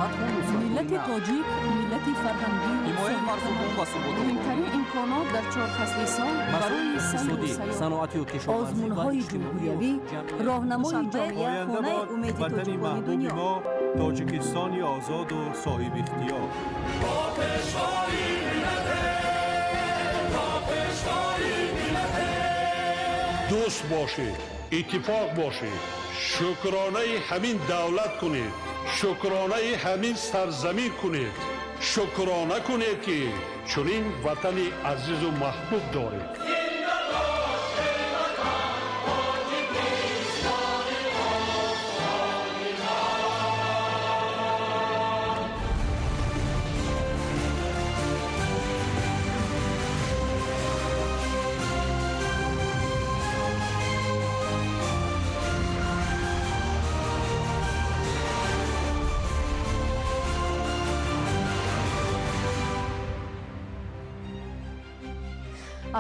Фатҳу нусратҳои Миллати нав. тоҷик миллати фарҳангию Ҳимояи марзубум ва суботи муҳимтарин имконот дар чор фасли сол масоили барои сайру иқтисодӣ, сайёҳат. саноатию кишоварзӣ ва Озмунҳои иҷтимоию ҷумҳуриявӣ, ҷамъиятӣ. роҳнамои Душанбе. ҷомеа, Оянда хонаи бод умеди ватани тоҷикони маҳбуби дунё. мо, Тоҷикистони озоду соҳибихтиёр. Дӯст бошед, иттифоқ бошед, шукронаи ҳамин давлат кунед, шукронаи ҳамин сарзамин кунед, шукрона кунед, ки чунин ватани азизу маҳбуб доред.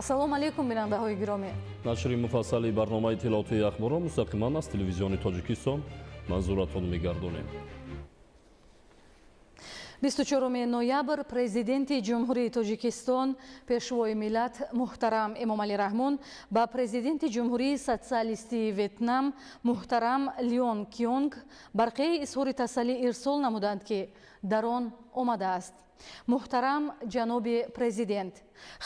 Ассалому алайкум, бинандаҳои гиромӣ. Нашри муфассали барномаи иттилоотии ахборро мустақиман аз телевизиони Тоҷикистон манзуратон мегардонем. 24 ноябр Президенти Ҷумҳурии Тоҷикистон, Пешвои миллат муҳтарам Эмомалӣ Раҳмон ба Президенти Ҷумҳурии Социалистии Ветнам муҳтарам Леон Кионг барқияи изҳори тасаллӣ ирсол намуданд, ки дар он омадааст: Муҳтарам ҷаноби президент,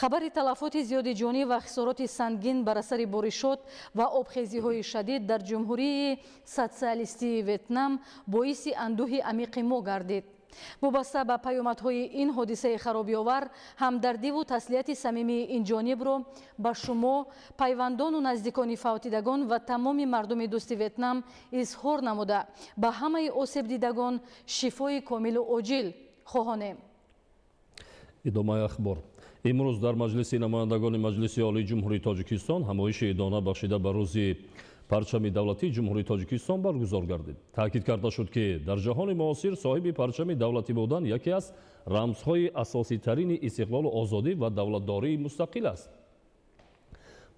хабари талафоти зиёди ҷонӣ ва хисороти сангин бар асари боришот ва обхезиҳои шадид дар Ҷумҳурии Социалистии Ветнам боиси андӯҳи амиқи мо гардид. Вобаста ба паёмадҳои ин ҳодисаи харобиовар ҳамдардиву таслияти самимии инҷонибро ба шумо, пайвандону наздикони фавтидагон ва тамоми мардуми дӯсти Ветнам изҳор намуда, ба ҳамаи осебдидагон шифои комилу оҷил хоҳонем. Идомаи ахбор. Имрӯз дар Маҷлиси намояндагони Маҷлиси Олии Ҷумҳурии Тоҷикистон ҳамоиши идона бахшида ба рӯзи парчами давлатии Ҷумҳурии Тоҷикистон баргузор гардид. Таъкид карда шуд, ки дар ҷаҳони муосир соҳиби парчами давлатӣ будан яке аз рамзҳои асоситарини истиқлолу озодӣ ва давлатдории мустақил аст.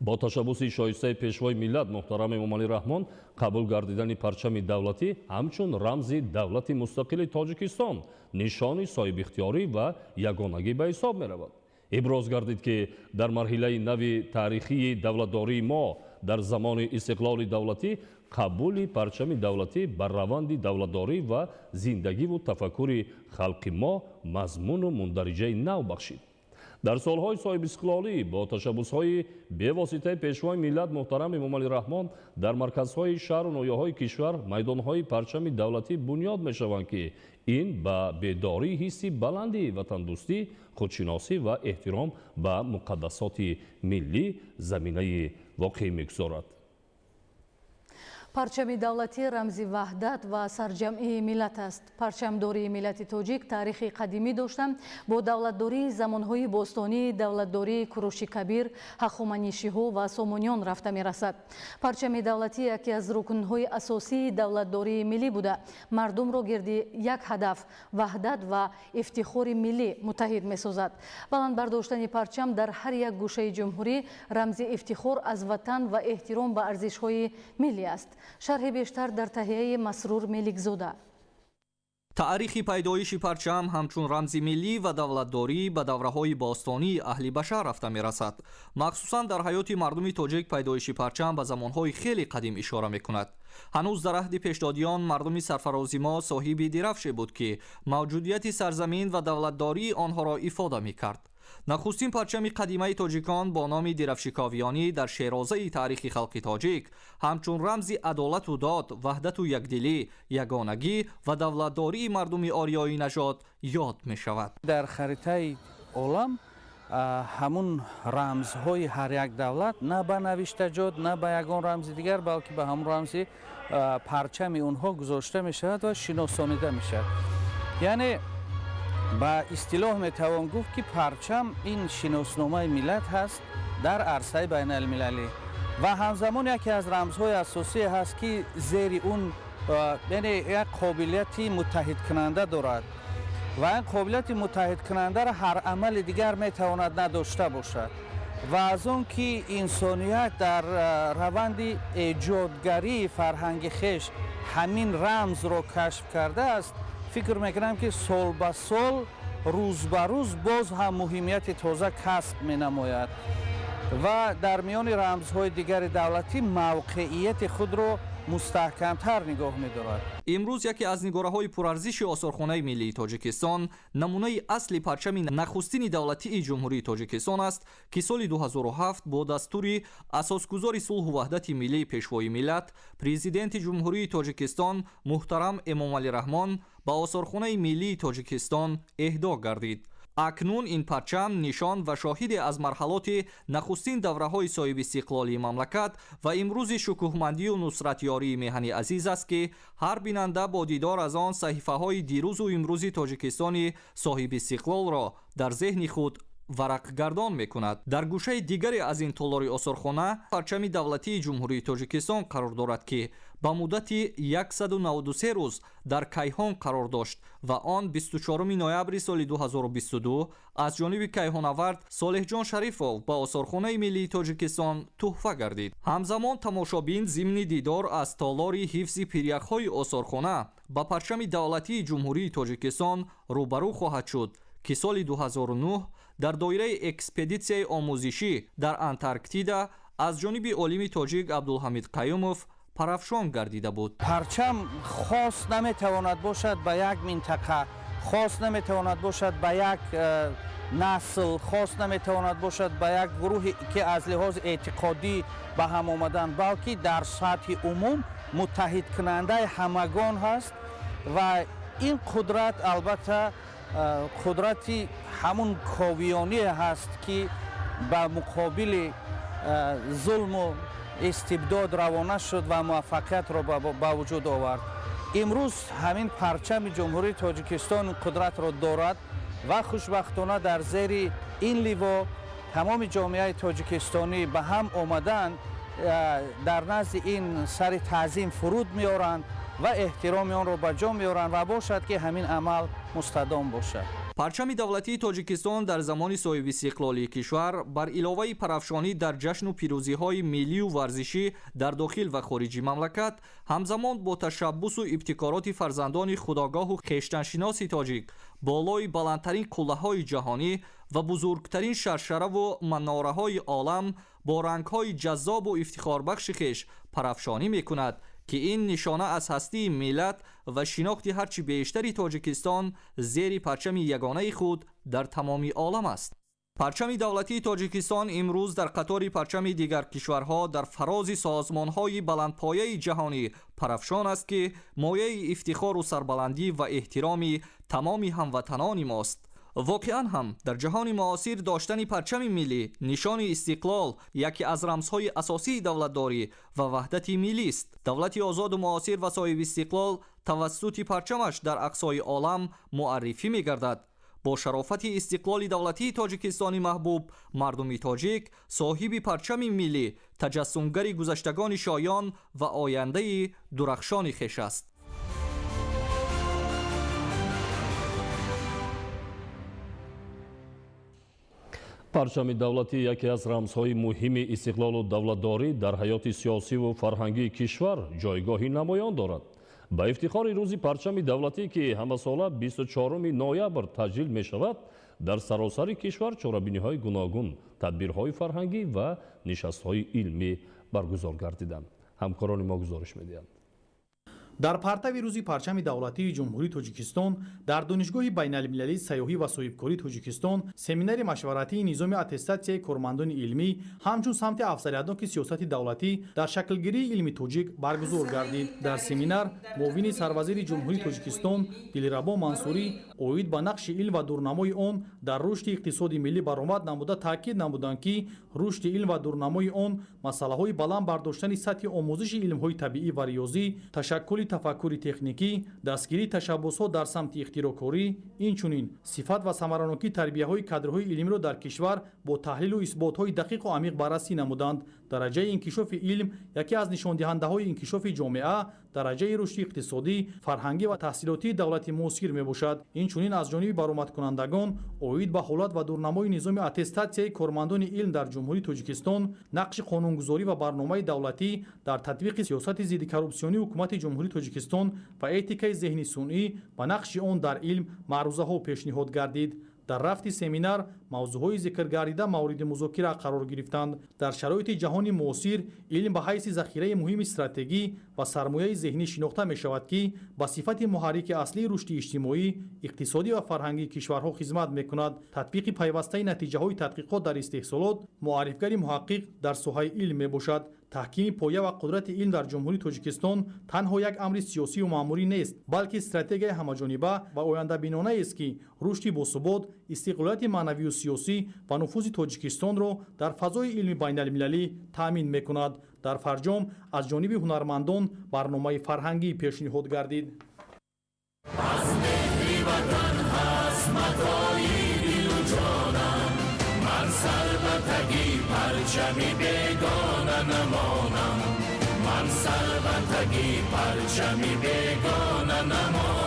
Бо ташаббуси шоистаи Пешвои миллат муҳтарам Эмомалӣ Раҳмон қабул гардидани парчами давлатӣ ҳамчун рамзи давлати мустақили Тоҷикистон нишони соҳибихтиёрӣ ва ягонагӣ ба ҳисоб меравад. Иброз гардид, ки дар марҳилаи нави таърихии давлатдории мо, дар замони истиқлоли давлатӣ, қабули парчами давлатӣ ба раванди давлатдорӣ ва зиндагиву тафаккури халқи мо мазмуну мундариҷаи нав бахшид. Дар солҳои соҳибистиқлолӣ бо ташаббусҳои бевоситаи Пешвои миллат муҳтарам Эмомалӣ Раҳмон дар марказҳои шаҳру ноҳияҳои кишвар майдонҳои парчами давлатӣ бунёд мешаванд, ки ин ба бедории ҳисси баланди ватандӯстӣ, худшиносӣ ва эҳтиром ба муқаддасоти миллӣ заминаи воқеӣ мегузорад. Парчами давлатӣ рамзи ваҳдат ва сарҷамъии миллат аст. Парчамдории миллати тоҷик таърихи қадимӣ дошта, бо давлатдории замонҳои бостонӣ, давлатдории Куруши Кабир, Ҳахоманишиҳо ва Сомониён рафта мерасад. Парчами давлатӣ яке аз рукнҳои асосии давлатдории миллӣ буда, мардумро гирди як ҳадаф, ваҳдат ва ифтихори миллӣ муттаҳид месозад. Баланд бардоштани парчам дар ҳар як гӯшаи ҷумҳурӣ рамзи ифтихор аз ватан ва эҳтиром ба арзишҳои миллӣ аст. Шарҳи бештар дар таҳияи Масрур Меликзода. Таърихи пайдоиши парчам ҳамчун рамзи миллӣ ва давлатдорӣ ба давраҳои бостонии аҳли башар рафта мерасад. Махсусан дар ҳаёти мардуми тоҷик пайдоиши парчам ба замонҳои хеле қадим ишора мекунад. Ҳанӯз дар аҳди пешдодиён мардуми сарфарози мо соҳиби дирафше буд, ки мавҷудияти сарзамин ва давлатдории онҳоро ифода мекард. Нахустин парчами қадимаи тоҷикон бо номи дирафши ковиёнӣ дар шерозаи таърихи халқи тоҷик ҳамчун рамзи адолату дод, ваҳдату якдилӣ, ягонагӣ ва давлатдории мардуми ориёӣ нажод ёд мешавад. Дар харитаи олам ҳамун рамзҳои ҳар як давлат на ба навиштаҷот, на ба ягон рамзи дигар, балки ба ҳамун рамзи парчами онҳо гузошта мешавад ва шиносонида мешавад. Яъне ба истилоҳ метавон гуфт, ки парчам ин шиносномаи миллат ҳаст дар арсаи байналмилалӣ ва ҳамзамон яке аз рамзҳои асосие ҳаст, ки зери он, яъне як қобилияти муттаҳидкунанда дорад ва ин қобилияти муттаҳидкунандаро ҳар амали дигар метавонад надошта бошад. Ва аз он ки инсоният дар раванди эҷодгарии фарҳанги хеш ҳамин рамзро кашф кардааст. Фикр мекунам, ки сол ба сол, рӯз ба рӯз боз ҳам муҳимияти тоза касб менамояд ва дар миёни рамзҳои дигари давлатӣ мавқеияти худро мустаҳкамтар нигоҳ медорад. Имрӯз яке аз нигораҳои пурарзиши Осорхонаи миллии Тоҷикистон намунаи асли парчами нахустини давлатии Ҷумҳурии Тоҷикистон аст, ки соли 2007 бо дастури асосгузори сулҳу ваҳдати миллӣ, Пешвои миллат, Президенти Ҷумҳурии Тоҷикистон муҳтарам Эмомалӣ Раҳмон ба Осорхонаи миллии Тоҷикистон эҳдо гардид. Акнун ин парчам нишон ва шоҳиде аз марҳалоти нахустин давраҳои соҳибистиқлолии мамлакат ва имрӯзи шукӯҳмандию нусратёрии меҳани азиз аст, ки ҳар бинанда бо дидор аз он саҳифаҳои дирӯзу имрӯзи Тоҷикистони соҳибистиқлолро дар зеҳни худ варақгардон мекунад. Дар гӯшаи дигаре аз ин толори осорхона парчами давлатии Ҷумҳурии Тоҷикистон қарор дорад, ки ба муддати 193 рӯз дар кайҳон қарор дошт ва он 24 ноябри соли 2022 аз ҷониби кайҳонавард Солеҳҷон Шарифов ба Осорхонаи миллии Тоҷикистон тӯҳфа гардид. Ҳамзамон тамошобин зимни дидор аз толори ҳифзи пиряхҳои осорхона ба парчами давлатии Ҷумҳурии Тоҷикистон рӯбарӯ хоҳад шуд, ки соли 2009 дар доираи экспедитсияи омӯзишӣ дар Антарктида аз ҷониби олими тоҷик Абдулҳамид Қаюмов парафшон гардида буд. Парчам хос наметавонад бошад ба як минтақа, хос наметавонад бошад ба як насл, хос наметавонад бошад ба як гурӯҳе, ки аз лиҳози эътиқодӣ ба ҳам омаданд, балки дар сатҳи умум муттаҳидкунандаи ҳамагон ҳаст. Ва ин қудрат албатта қудрати ҳамун ковиёние ҳаст, ки ба муқобили зулму истибдод равона шуд ва муваффақиятро ба вуҷуд овард. Имрӯз ҳамин парчами Ҷумҳурии Тоҷикистон қудратро дорад ва хушбахтона дар зери ин ливо тамоми ҷомеаи тоҷикистонӣ ба ҳам омаданд, дар назди ин сари таъзим фуруд меоранд ва эҳтироми онро ба ҷо меоранд ва бошад, ки ҳамин амал мустадом бошад. Парчами давлатии Тоҷикистон дар замони соҳибистиқлолии кишвар бар иловаи парафшонӣ дар ҷашну пирӯзиҳои миллию варзишӣ дар дохил ва хориҷи мамлакат, ҳамзамон бо ташаббусу ибтикороти фарзандони худогоҳу хештаншиноси тоҷик болои баландтарин қуллаҳои ҷаҳонӣ ва бузургтарин шаршараву манораҳои олам бо рангҳои ҷаззобу ифтихорбахши хеш парафшонӣ мекунад, ки ин нишона аз ҳастии миллат ва шинохти ҳарчи бештари Тоҷикистон зери парчами ягонаи худ дар тамоми олам аст. Парчами давлатии Тоҷикистон имрӯз дар қатори парчами дигар кишварҳо дар фарози созмонҳои баландпояи ҷаҳонӣ парафшон аст, ки мояи ифтихору сарбаландӣ ва эҳтироми тамоми ҳамватанони мост. Воқеан ҳам дар ҷаҳони муосир доштани парчами миллӣ, нишони истиқлол, яке аз рамзҳои асосии давлатдорӣ ва ваҳдати миллист. Давлати озоду муосир ва соҳибистиқлол тавассути парчамаш дар ақсои олам муаррифӣ мегардад. Бо шарофати истиқлоли давлатии Тоҷикистони маҳбуб, мардуми тоҷик соҳиби парчами миллӣ, таҷассумгари гузаштагони шоён ва ояндаи дурахшони хеш аст. Парчами давлатӣ яке аз рамзҳои муҳими истиқлолу давлатдорӣ дар ҳаёти сиёсиву фарҳангии кишвар ҷойгоҳи намоён дорад. Ба ифтихори рӯзи парчами давлатӣ, ки ҳамасола 24 ноябр таҷлил мешавад, дар саросари кишвар чорабиниҳои гуногун, тадбирҳои фарҳангӣ ва нишастҳои илмӣ баргузор гардиданд. Ҳамкорони мо гузориш медиҳанд. Дар партави рӯзи парчами давлатии Ҷумҳурии Тоҷикистон дар Донишгоҳи байналмилалии сайёҳӣ ва соҳибкории Тоҷикистон семинари машваратии низоми аттестатсияи кормандони илмӣ ҳамчун самти афзалиятноки сиёсати давлатӣ дар шаклгирии илми тоҷик баргузор гардид. Дар семинар муовини сарвазири Ҷумҳурии Тоҷикистон Дилрабо Мансурӣ оид ба нақши илм ва дурнамои он дар рушди иқтисоди миллӣ баромад намуда, таъкид намуданд, ки рушди илм ва дурнамои он масъалаҳои баланд бардоштани сатҳи омӯзиши илмҳои табиӣ ва риёзӣ, ташаккули тафаккури техникӣ, дастгирии ташаббусҳо дар самти ихтироъкорӣ, инчунин сифат ва самаранокии тарбияҳои кадрҳои илмиро дар кишвар бо таҳлилу исботҳои дақиқу амиқ баррасӣ намуданд. Дараҷаи инкишофи илм яке аз нишондиҳандаҳои инкишофи ҷомеа, дараҷаи рушди иқтисодӣ, фарҳангӣ ва таҳсилотии давлати муосир мебошад. Инчунин аз ҷониби баромадкунандагон оид ба ҳолат ва дурнамои низоми аттестатсияи кормандони илм дар Ҷумҳурии Тоҷикистон, нақши қонунгузорӣ ва барномаи давлатӣ дар татбиқи сиёсати зиддикоррупсионии Ҳукумати Ҷумҳурии Тоҷикистон ва этикаи зеҳни сунъӣ ва нақши он дар илм маърузаҳо пешниҳод гардид. Дар рафти семинар мавзӯъҳои зикргардида мавриди музокира қарор гирифтанд. Дар шароити ҷаҳони муосир илм ба ҳайси захираи муҳими стратегӣ ва сармояи зеҳнӣ шинохта мешавад, ки ба сифати муҳаррики аслии рушди иҷтимоӣ, иқтисодӣ ва фарҳангии кишварҳо хизмат мекунад. Татбиқи пайвастаи натиҷаҳои тадқиқот дар истеҳсолот муаррифгари муҳаққиқ дар соҳаи илм мебошад. Таҳкими поя ва қудрати илм дар Ҷумҳурии Тоҷикистон танҳо як амри сиёсию маъмурӣ нест, балки стратегияи ҳамаҷониба ва ояндабинонаест, ки рушди босубот, истиқлолияти маънавию сиёсӣ ва нуфузи Тоҷикистонро дар фазои илми байналмилалӣ таъмин мекунад. Дар фарҷом аз ҷониби ҳунармандон барномаи фарҳангӣ пешниҳод гардид. Аз меҳри ватан ҳаст матои дилу ҷонам, ман сар ба таги парчами бегона намонам, ман сар ба таги парчами бегона намонам.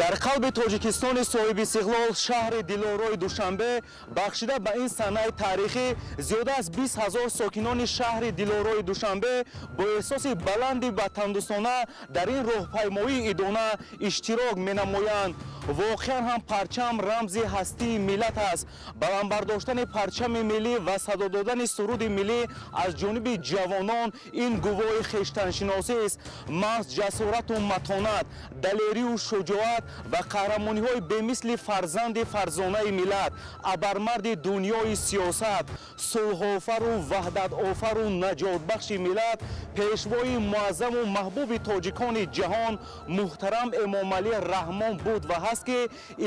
Дар қалби Тоҷикистони соҳиби истиқлол, шаҳри дилорои Душанбе, бахшида ба ин санаи таърихӣ, зиёда аз 20 000 сокинони шаҳри дилорои Душанбе бо эҳсоси баланди ватандӯстона дар ин роҳпаймоии идона иштирок менамоянд. Воқеан ҳам парчам рамзи ҳастии миллат аст. Баланд бардоштани парчами миллӣ ва садо додани суруди миллӣ аз ҷониби ҷавонон ин гувоҳи хештаншиносист. Маҳз ҷасорату матонат, далерию шуҷоат ва қаҳрамониҳои бемисли фарзанди фарзонаи миллат, абармарди дунёи сиёсат, сулҳофару ваҳдатофару наҷотбахши миллат, пешвои муаззаму маҳбуби тоҷикони ҷаҳон муҳтарам Эмомалӣ Раҳмон буд ва ҳаст, ки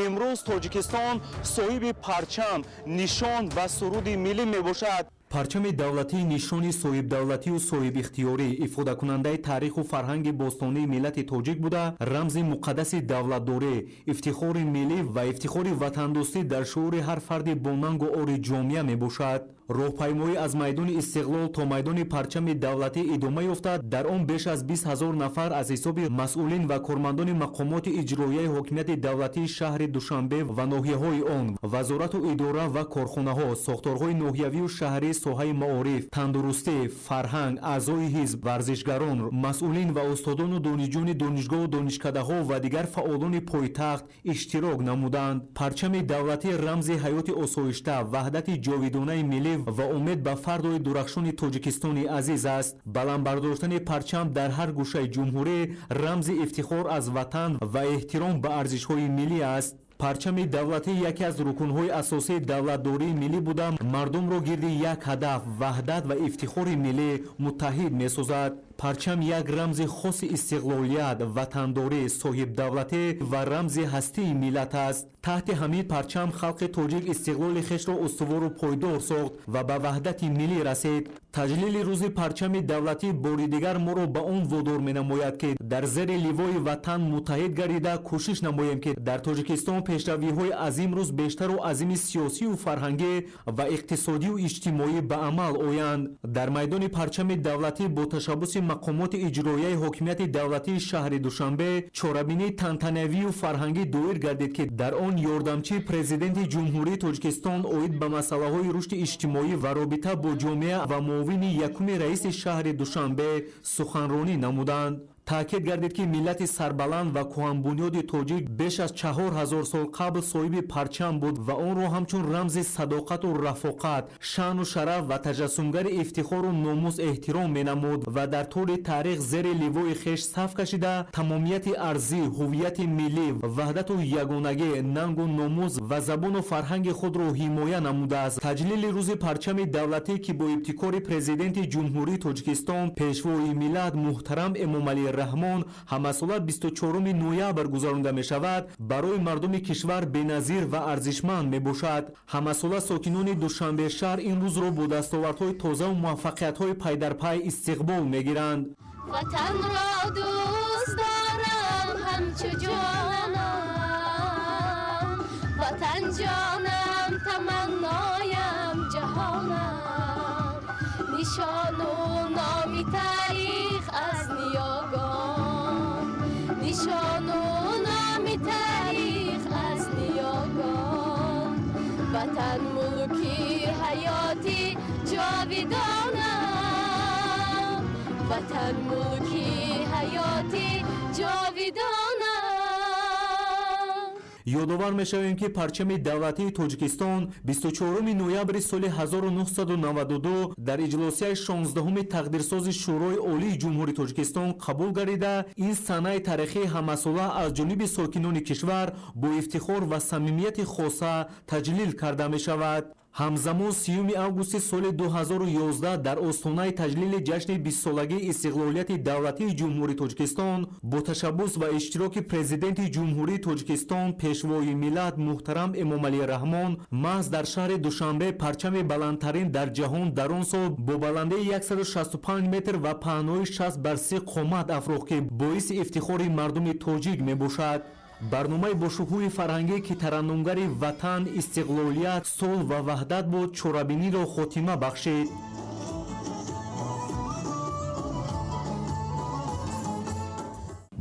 имрӯз Тоҷикистон соҳиби парчам, нишон ва суруди миллӣ мебошад. Парчами давлатӣ нишони соҳибдавлатию соҳибихтиёрӣ, ифодакунандаи таъриху фарҳанги бостонии миллати тоҷик буда, рамзи муқаддаси давлатдорӣ, ифтихори миллӣ ва ифтихори ватандӯстӣ дар шуури ҳар фарди бонангу ори ҷомеа мебошад. Роҳпаймоӣ аз майдони Истиқлол то майдони парчами давлатӣ идома ёфта, дар он беш аз 20 000 нафар аз ҳисоби масъулин ва кормандони мақомоти иҷроияи ҳокимияти давлатии шаҳри Душанбе ва ноҳияҳои он, вазорату идора ва корхонаҳо, сохторҳои ноҳиявию шаҳрии соҳаи маориф, тандурустӣ, фарҳанг, аъзои ҳизб, варзишгарон, масъулин ва устодону донишҷӯёни донишгоҳу донишкадаҳо ва дигар фаъолони пойтахт иштирок намуданд. Парчами давлатӣ рамзи ҳаёти осоишта, ваҳдати ҷовидонаи миллӣ ва умед ба фардои дурахшони Тоҷикистони азиз аст. Баланд бардоштани парчам дар ҳар гӯшаи ҷумҳурӣ рамзи ифтихор аз ватан ва эҳтиром ба арзишҳои миллӣ аст. Парчами давлатӣ яке аз рукунҳои асосии давлатдории миллӣ буда, мардумро гирди як ҳадаф, ваҳдат ва ифтихори миллӣ муттаҳид месозад. Парчам як рамзи хоси истиқлолият, ватандорӣ, соҳибдавлатӣ ва рамзи ҳастии миллат аст. Таҳти ҳамин парчам халқи тоҷик истиқлоли хешро устувору пойдор сохт ва ба ваҳдати миллӣ расид. Таҷлили рӯзи парчами давлатӣ бори дигар моро ба он водор менамояд, ки дар зери ливои ватан муттаҳид гардида, кӯшиш намоем, ки дар Тоҷикистон пешравиҳои азим рӯз бештару азими сиёсию фарҳангӣ ва иқтисодию иҷтимоӣ ба амал оянд. Дар майдони парчами давлатӣ бо ташаббуси мақомоти иҷроияи ҳокимияти давлатии шаҳри Душанбе чорабинии тантанавию фарҳангӣ доир гардид, ки дар он ёрдамчии президенти Ҷумҳурии Тоҷикистон оид ба масъалаҳои рушди иҷтимоӣ ва робита бо ҷомеа ва муовини якуми раиси шаҳри Душанбе суханронӣ намуданд. Таъкид гардид, ки миллати сарбаланд ва кӯҳанбунёди тоҷик беш аз 4000 сол қабл соҳиби парчам буд ва онро ҳамчун рамзи садоқату рафоқат, шаъну шараф ва таҷассумгари ифтихору номус эҳтиром менамуд ва дар тӯли таърих зери ливои хеш саф кашида, тамомияти арзӣ, ҳуввияти миллӣ, ваҳдату ягонагӣ, нангу номус ва забону фарҳанги худро ҳимоя намудааст. Таҷлили рӯзи парчами давлатӣ, ки бо ибтикори президенти Ҷумҳурии Тоҷикистон, пешвои миллат муҳтарам Эмомалӣ Раҳмон ҳамасола 24 ноябр гузаронида мешавад, барои мардуми кишвар беназир ва арзишманд мебошад. Ҳамасола сокинони Душанбе шаҳр ин рӯзро бо дастовардҳои тозаву муваффақиятҳои пайдарпай истиқбол мегиранд. Ватанро дӯст дорам ҳамчу ҷонам, ватан ҷонам, таманноям ҷаҳонам. Нишону номи таърих аз ниёгон, нишону номи таърих аз ниёгон. Ватан мулки ҳаёти ҷовидонам, ватан мулки ҳаёти ҷовидонам. Ёдовар мешавем, ки парчами давлатии Тоҷикистон 24 ноябри соли 1992 дар иҷлосияи 16-уми тақдирсози Шӯрои Олии Ҷумҳурии Тоҷикистон қабул гардида, ин санаи таърихии ҳамасола аз ҷониби сокинони кишвар бо ифтихор ва самимияти хоса таҷлил карда мешавад. Ҳамзамон 30 августи соли 2011 дар остонаи таҷлили ҷашни 20-солагии истиқлолияти давлатии Ҷумҳурии Тоҷикистон бо ташаббус ва иштироки Президенти Ҷумҳурии Тоҷикистон, Пешвои миллат муҳтарам Эмомалӣ Раҳмон маҳз дар шаҳри Душанбе парчами баландтарин дар ҷаҳон дар он сол бо баландии 165 метр ва паҳнои 60 бар 30 қомат афрохт, ки боиси ифтихори мардуми тоҷик мебошад. Барномаи бошукӯҳи фарҳангӣ, ки тараннумгари ватан, истиқлолият, сулҳ ва ваҳдат буд, чорабиниро хотима бахшид.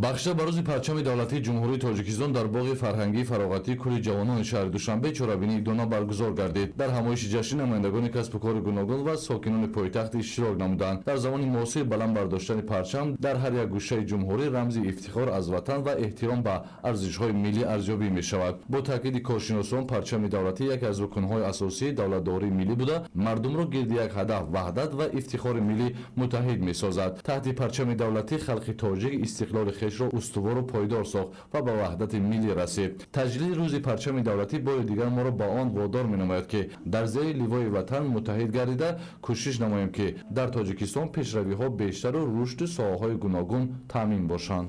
Бахшида ба рӯзи парчами давлатии Ҷумҳурии Тоҷикистон дар боғи фарҳангии фароғатии кӯли ҷавонони шаҳри Душанбе чорабинии идона баргузор гардид. Дар ҳамоиши ҷашнӣ намояндагони касбу кори гуногун ва сокинони пойтахт иштирок намуданд. Дар замони муосир баланд бардоштани парчам дар ҳар як гӯшаи ҷумҳурӣ рамзи ифтихор аз ватан ва эҳтиром ба арзишҳои миллӣ арзёбӣ мешавад. Бо таъкиди коршиносон, парчами давлатӣ яке аз рукнҳои асосии давлатдории миллӣ буда, мардумро гирди як ҳадаф, ваҳдат ва ифтихори миллӣ муттаҳид месозад. Таҳти парчами давлатӣ халқи тоҷик истиқлоли хешро устувору пойдор сохт ва ба ваҳдати миллӣ расид. Таҷлили рӯзи парчами давлатӣ бори дигар моро ба он водор менамояд, ки дар зери ливои ватан муттаҳид гардида, кӯшиш намоем, ки дар Тоҷикистон пешравиҳо бештару рушду соҳаҳои гуногун таъмин бошанд.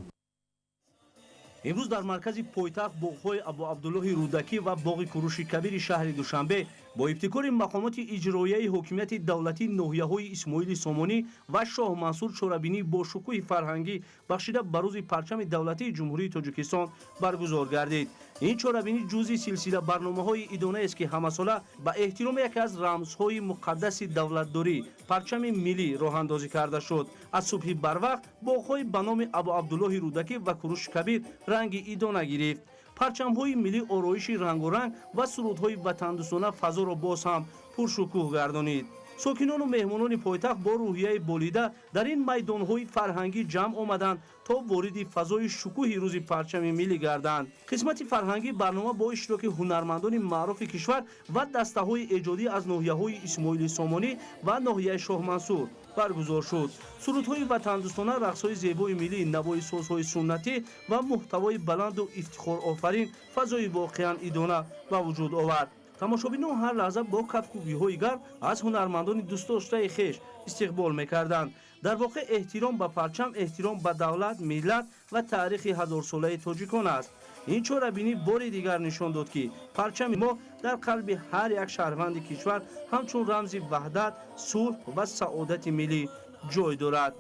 Имрӯз дар маркази пойтахт, боғҳои Абуабдуллоҳи Рӯдакӣ ва боғи Куруши Кабири шаҳри Душанбе бо ибтикори мақомоти иҷроияи ҳокимияти давлатии ноҳияҳои Исмоили Сомонӣ ва Шоҳмансур чорабинии бо шукӯҳи фарҳангӣ бахшида ба рӯзи парчами давлатии Ҷумҳурии Тоҷикистон баргузор гардид. Ин чорабинӣ ҷузъи силсила барномаҳои идонаест, ки ҳамасола ба эҳтироми яке аз рамзҳои муқаддаси давлатдорӣ, парчами миллӣ, роҳандозӣ карда шуд. Аз субҳи барвақт боғҳои ба номи Абуабдуллоҳи Рӯдакӣ ва Куруши Кабир ранги идона гирифт. Парчамҳои миллӣ, ороиши рангоранг ва сурудҳои ватандӯстона фазоро боз ҳам пуршукӯҳ гардонид. Сокинону меҳмонони пойтахт бо рӯҳияи болида дар ин майдонҳои фарҳангӣ ҷамъ омаданд, то вориди фазои шукӯҳи рӯзи парчами миллӣ гарданд. Қисмати фарҳангии барнома бо иштироки ҳунармандони маъруфи кишвар ва дастаҳои эҷодӣ аз ноҳияҳои Исмоили Сомонӣ ва ноҳияи Шоҳмансур баргузор шуд. Сурудҳои ватандӯстона, рақсҳои зебои миллӣ, навои созҳои суннатӣ ва муҳтавои баланду ифтихорофарин фазои воқеан идона ба вуҷуд овард. Тамошобинон ҳар лаҳза бо кафкӯбиҳои гарм аз ҳунармандони дӯстдоштаи хеш истиқбол мекарданд. Дар воқеъ, эҳтиром ба парчам эҳтиром ба давлат, миллат ва таърихи ҳазорсолаи тоҷикон аст. Ин чорабинӣ бори дигар нишон дод, ки парчами мо дар қалби ҳар як шаҳрванди кишвар ҳамчун рамзи ваҳдат, сулҳ ва саодати миллӣ ҷой дорад.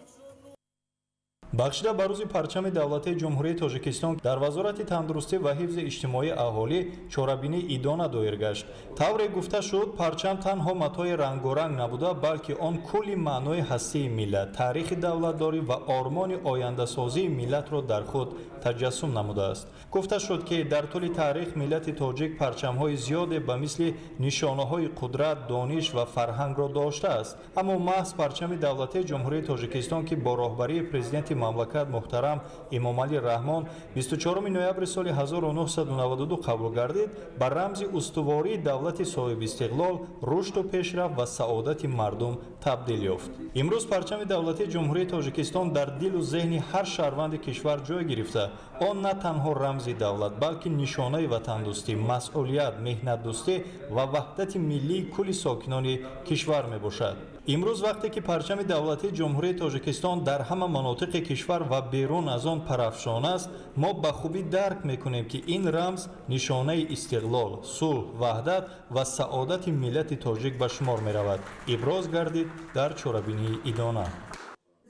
Бахшида ба рӯзи парчами давлатии Ҷумҳурии Тоҷикистон дар Вазорати тандурустӣ ва ҳифзи иҷтимоии аҳолӣ чорабинии идона доир гашт. Тавре гуфта шуд, парчам танҳо матои рангоранг набуда, балки он кулли маънои ҳастии миллат, таърихи давлатдорӣ ва ормони ояндасозии миллатро дар худ таҷассум намудааст. Гуфта шуд, ки дар тӯли таърих миллати тоҷик парчамҳои зиёде ба мисли нишонаҳои қудрат, дониш ва фарҳангро доштааст. Аммо маҳз парчами давлатии Ҷумҳурии Тоҷикистон, ки бо роҳбарии президенти мамлакат муҳтарам Эмомалӣ Раҳмон 24 ноябри соли 1992 қабул гардид, ба рамзи устувории давлати соҳибистиқлол, рушду пешрафт ва саодати мардум табдил ёфт. Имрӯз парчами давлатии Ҷумҳурии Тоҷикистон дар дилу зеҳни ҳар шаҳрванди кишвар ҷой гирифта, он на танҳо рамзи давлат, балки нишонаи ватандӯстӣ, масъулият, меҳнатдӯстӣ ва ваҳдати миллии кулли сокинони кишвар мебошад. Имрӯз, вақте ки парчами давлатии Ҷумҳурии Тоҷикистон дар ҳама манотиқи кишвар ва берун аз он парафшон аст, мо ба хубӣ дарк мекунем, ки ин рамз нишонаи истиқлол, сулҳ, ваҳдат ва саодати миллати тоҷик ба шумор меравад, иброз гардид дар чорабинии идона.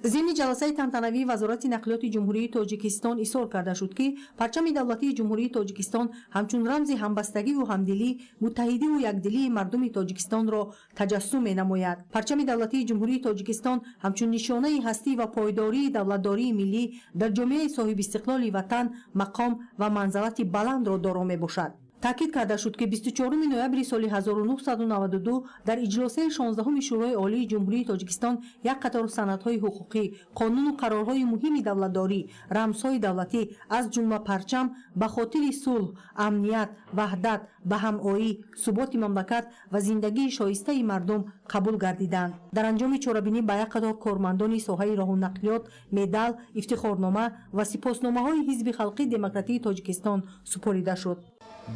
Зимни ҷаласаи тантанавии Вазорати нақлиёти Ҷумҳурии Тоҷикистон изҳор карда шуд, ки парчами давлатии Ҷумҳурии Тоҷикистон ҳамчун рамзи ҳамбастагиву ҳамдилӣ, муттаҳидиву якдилии мардуми Тоҷикистонро таҷассум менамояд. Парчами давлатии Ҷумҳурии Тоҷикистон ҳамчун нишонаи ҳастӣ ва пойдории давлатдории миллӣ дар ҷомеаи соҳибистиқлоли ватан мақом ва манзалати баландро доро мебошад. Таъкид карда шуд, ки 24 ноябри соли 1992 дар иҷлосаи 16-уми Шӯрои Олии Ҷумҳурии Тоҷикистон як қатор санадҳои ҳуқуқӣ, қонуну қарорҳои муҳими давлатдорӣ, рамзҳои давлатӣ, аз ҷумла парчам, ба хотири сулҳ, амният, ваҳдат, ба ҳамоӣ, суботи мамлакат ва зиндагии шоистаи мардум қабул гардиданд. Дар анҷоми чорабинӣ ба як қатор кормандони соҳаи роҳу нақлиёт медал, ифтихорнома ва сипосномаҳои Ҳизби халқии демократии Тоҷикистон супорида шуд.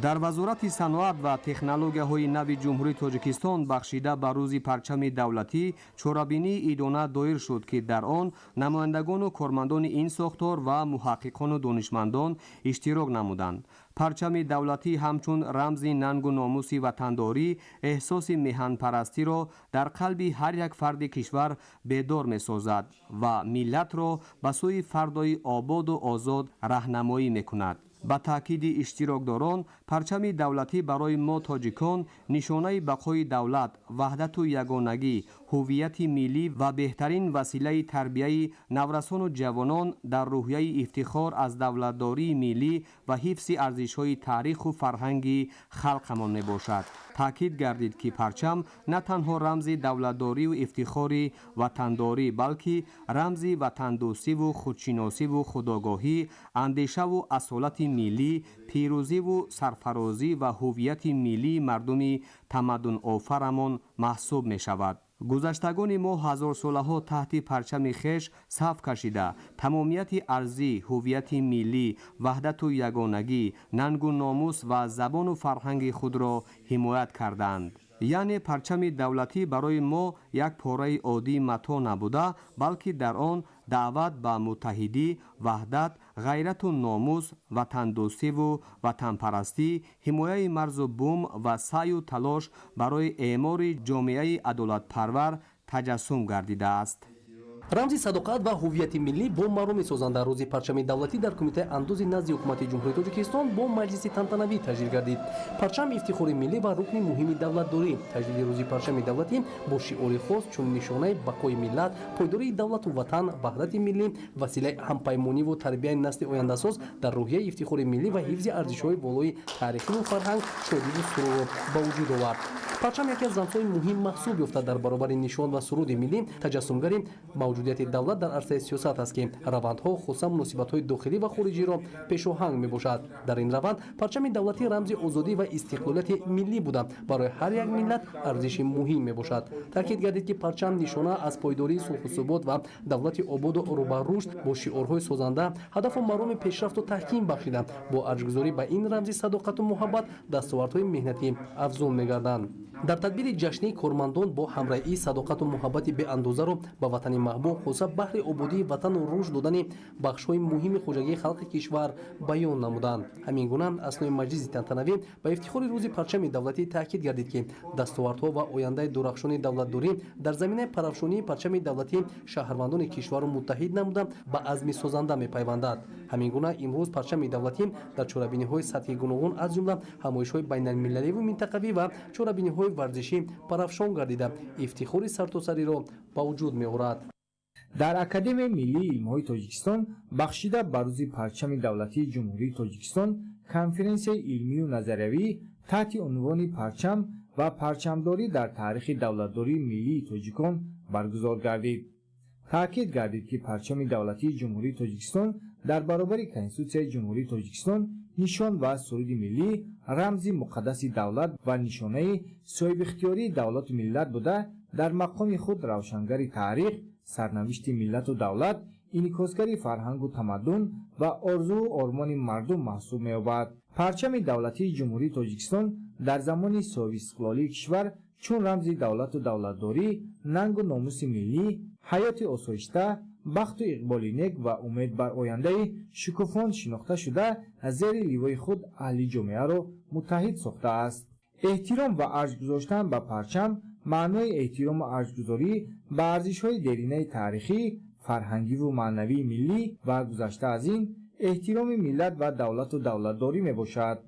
Дар Вазорати саноат ва технологияҳои нави Ҷумҳурии Тоҷикистон бахшида ба рӯзи парчами давлатӣ чорабинии идона доир шуд, ки дар он намояндагону кормандони ин сохтор ва муҳаққиқону донишмандон иштирок намуданд. Парчами давлатӣ ҳамчун рамзи нангу номуси ватандорӣ эҳсоси меҳанпарастиро дар қалби ҳар як фарди кишвар бедор месозад ва миллатро ба сӯи фардои ободу озод раҳнамоӣ мекунад. Ба таъкиди иштирокдорон, парчами давлатӣ барои мо тоҷикон нишонаи бақои давлат, ваҳдату ягонагӣ, ҳуввияти миллӣ ва беҳтарин василаи тарбияи наврасону ҷавонон дар рӯҳияи ифтихор аз давлатдории миллӣ ва ҳифзи арзишҳои таъриху фарҳанги халқамон мебошад. Таъкид гардид, ки парчам на танҳо рамзи давлатдорию ифтихори ватандорӣ, балки рамзи ватандӯстиву худшиносиву худогоҳӣ, андешаву асолати миллӣ, пирӯзиву сарфарозӣ ва ҳуввияти миллии мардуми тамаддунофарамон маҳсуб мешавад. Гузаштагони мо ҳазорсолаҳо таҳти парчами хеш саф кашида, тамомияти арзӣ, ҳуввияти миллӣ, ваҳдату ягонагӣ, нангу номус ва забону фарҳанги худро ҳимоят карданд. Яъне парчами давлатӣ барои мо як пораи оддии матоъ набуда, балки дар он даъват ба муттаҳидӣ, ваҳдат, ғайрату номус, ватандӯстиву ватанпарастӣ, ҳимояи марзу бум ва саъю талош барои эъмори ҷомеаи адолатпарвар таҷассум гардидааст. Рамзи садоқат ва ҳуввияти миллӣ бо мароми созанда рӯзи парчами давлатӣ дар Кумитаи андози назди Ҳукумати Ҷумҳурии Тоҷикистон бо маҷлиси тантанавӣ таҷлил гардид. Парчам ифтихори миллӣ ва рукни муҳими давлатдорӣ. Таҷлили рӯзи парчами давлатӣ бо шиори хос чун нишонаи бақои миллат, пойдории давлату ватан, ваҳдати миллӣ, василаи ҳампаймониву тарбияи насли ояндасоз дар рӯҳияи ифтихори миллӣ ва ҳифзи арзишҳои волои таърихиву фарҳанг шодиву сурурро ба вуҷуд овард. Парчам яке аз рамзҳои муҳим маҳсуб ёфта, дар баробари нишон ва суруди миллӣ таҷассумгари мавҷудияти давлат дар арсаи сиёсат аст, ки равандҳо, хусусан муносибатҳои дохилӣ ва хориҷиро пешоҳанг мебошад. Дар ин раванд парчами давлатӣ рамзи озодӣ ва истиқлолияти миллӣ буда, барои ҳар як миллат арзиши муҳим мебошад. Таъкид гардид, ки парчам нишона аз пойдории сулҳу субот ва давлати ободу рӯ ба рушд бо шиорҳои созанда ҳадафу мароми пешрафту таҳким бахшида, бо арҷгузорӣ ба ин рамзи садоқату муҳаббат дастовардҳои меҳнатӣ афзун мегарданд. Дар тадбири ҷашнии кормандон бо ҳамраҳии садоқату муҳаббати беандозаро ба ватани маҳбуб, хусусан баҳри ободии ватану рушд додани бахшҳои муҳими хоҷагии халқи кишвар баён намуданд. Ҳамин гуна аснои маҷлиси тантанавӣ ба ифтихори рӯзи парчами давлатӣ таъкид гардид, ки дастовардҳо ва ояндаи дурахшони давлатдорӣ дар заминаи парафшонии парчами давлатӣ шаҳрвандони кишварро муттаҳид намуда, ба азми созанда мепайвандад. Ҳамин гуна имрӯз парчами давлатӣ дар чорабиниҳои сатҳи гуногун, аз ҷумла ҳамоишҳои байналмилаливу минтақавӣ ва чорабиниҳои варзишӣ парафшон гардида, ифтихори сартосариро ба вуҷуд меорад. Дар Академияи миллии илмҳои Тоҷикистон бахшида ба рӯзи парчами давлатии Ҷумҳурии Тоҷикистон конференсияи илмию назариявӣ таҳти унвони «Парчам ва парчамдорӣ дар таърихи давлатдории миллии тоҷикон» баргузор гардид. Таъкид гардид, ки парчами давлатии Ҷумҳурии Тоҷикистон дар баробари Конститутсияи Ҷумҳурии Тоҷикистон, нишон ва суруди миллӣ рамзи муқаддаси давлат ва нишонаи соҳибихтиёрии давлату миллат буда, дар мақоми худ равшангари таърих, сарнавишти миллату давлат, инъикосгари фарҳангу тамаддун ва орзуву ормони мардум маҳсуб меёбад. Парчами давлатии Ҷумҳурии Тоҷикистон дар замони соҳибистиқлолии кишвар чун рамзи давлату давлатдорӣ, нангу номуси миллӣ, ҳаёти осоишта, бахту иқболи нек ва умед бар ояндаи шукуфон шинохта шуда, зери ливои худ аҳли ҷомеаро муттаҳид сохтааст. Эҳтиром ва арҷ гузоштан ба парчам маънои эҳтирому арҷгузорӣ ба арзишҳои деринаи таърихӣ, Фарҳангиву маънавии миллӣ ва гузашта аз ин эҳтироми миллат ва давлату давлатдорӣ мебошад.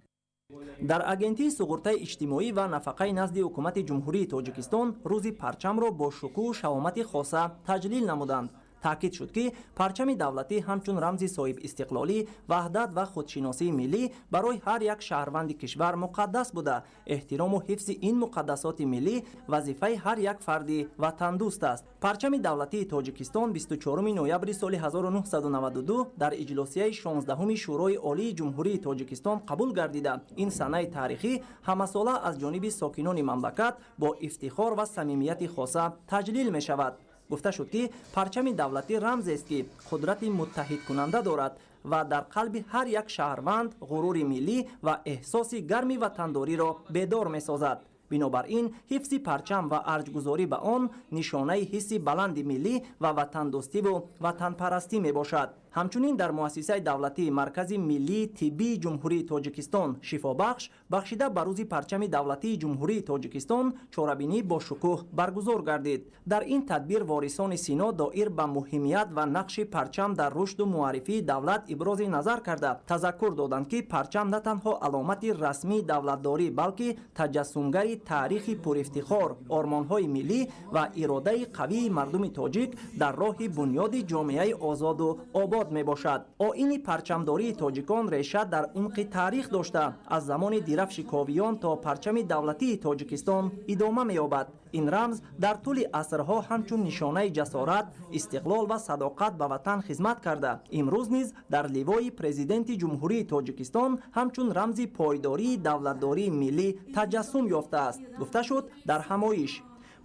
Дар Агентии суғуртаи иҷтимоӣ ва нафақаи назди Ҳукумати Ҷумҳурии Тоҷикистон рӯзи парчамро бо шукӯҳу шаҳомати хоса таҷлил намуданд. Таъкид шуд, ки парчами давлатӣ ҳамчун рамзи соҳибистиқлолӣ, ваҳдат ва худшиносии миллӣ барои ҳар як шаҳрванди кишвар муқаддас буда, эҳтирому ҳифзи ин муқаддасоти миллӣ вазифаи ҳар як фарди ватандӯст аст. Парчами давлатии Тоҷикистон 24 ноябри соли 1992 дар иҷлосияи 16-уми Шӯрои Олии Ҷумҳурии Тоҷикистон қабул гардида, ин санаи таърихӣ ҳамасола аз ҷониби сокинони мамлакат бо ифтихор ва самимияти хоса таҷлил мешавад. Гуфта шуд, ки парчами давлатӣ рамзест, ки қудрати муттаҳидкунанда дорад ва дар қалби ҳар як шаҳрванд ғурури миллӣ ва эҳсоси гарми ватандориро бедор месозад. Бинобар ин ҳифзи парчам ва арҷгузорӣ ба он нишонаи ҳисси баланди миллӣ ва ватандӯстиву ватанпарастӣ мебошад. Ҳамчунин дар Муассисаи давлатии Маркази миллии тиббии Ҷумҳурии Тоҷикистон «Шифобахш» бахшида ба рӯзи парчами давлатии Ҷумҳурии Тоҷикистон чорабинӣ бо шукӯҳ баргузор гардид. Дар ин тадбир ворисони сино доир ба муҳимият ва нақши парчам дар рушду муаррифии давлат ибрози назар карда, тазаккур доданд, ки парчам на танҳо аломати расмии давлатдорӣ, балки таҷассумгари таърихи пурифтихор, ормонҳои миллӣ ва иродаи қавии мардуми тоҷик дар роҳи бунёди ҷомеаи озоду обод мебошад. Оини парчамдории тоҷикон реша дар умқи таърих дошта, аз замони дирафши ковиён то парчами давлатии Тоҷикистон идома меёбад. Ин рамз дар тӯли асрҳо ҳамчун нишонаи ҷасорат, истиқлол ва садоқат ба ватан хизмат карда, имрӯз низ дар ливои Президенти Ҷумҳурии Тоҷикистон ҳамчун рамзи пойдории давлатдории миллӣ таҷассум ёфтааст, гуфта шуд дар ҳамоиш.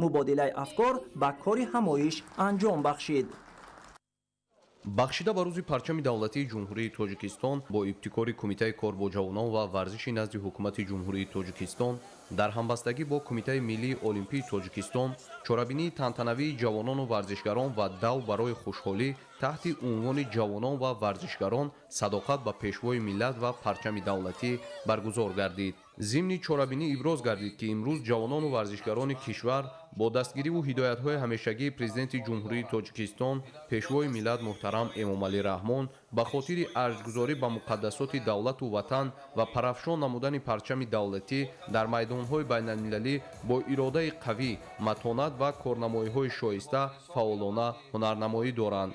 Мубодилаи афкор ба кори ҳамоиш анҷом бахшид. Бахшида ба рӯзи парчами давлатии Ҷумҳурии Тоҷикистон бо ибтикори Кумитаи кор бо ҷавонон ва варзиши назди Ҳукумати Ҷумҳурии Тоҷикистон дар ҳамбастагӣ бо Кумитаи миллии олимпии Тоҷикистон чорабинии тантанавии ҷавонону варзишгарон ва дав барои хушҳолӣ таҳти унвони «Ҷавонон ва варзишгарон: садоқат ба пешвои миллат ва парчами давлатӣ» баргузор гардид. Зимни чорабинӣ иброз гардид, ки имрӯз ҷавонону варзишгарони кишвар бо дастгириву ҳидоятҳои ҳамешагии Президенти Ҷумҳурии Тоҷикистон, Пешвои миллат муҳтарам Эмомалӣ Раҳмон ба хотири арҷгузорӣ ба муқаддасоти давлату ватан ва парафшон намудани парчами давлатӣ дар майдонҳои байналмилалӣ бо иродаи қавӣ, матонат ва корнамоиҳои шоиста фаъолона ҳунарнамоӣ доранд.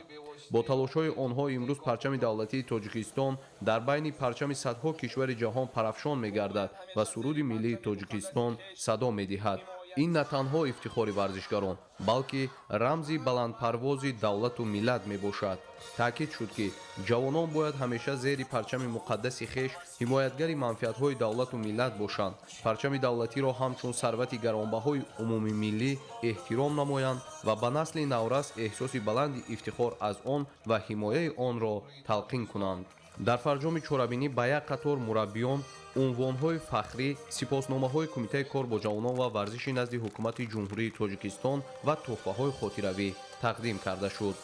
Бо талошҳои онҳо имрӯз парчами давлатии Тоҷикистон дар байни парчами садҳо кишвари ҷаҳон парафшон мегардад ва суруди миллии Тоҷикистон садо медиҳад. Ин на танҳо ифтихори варзишгарон, балки рамзи баландпарвози давлату миллат мебошад. Таъкид шуд, ки ҷавонон бояд ҳамеша зери парчами муқаддаси хеш ҳимоятгари манфиатҳои давлату миллат бошанд, парчами давлатиро ҳамчун сарвати гаронбаҳои умумимиллӣ эҳтиром намоянд ва ба насли наврас эҳсоси баланди ифтихор аз он ва ҳимояи онро талқин кунанд. Дар фарҷоми чорабинӣ ба як қатор мураббиён унвонҳои фахрӣ, сипосномаҳои Кумитаи кор бо ҷавонон ва варзиши назди Ҳукумати Ҷумҳурии Тоҷикистон ва тӯҳфаҳои хотиравӣ тақдим карда шуд.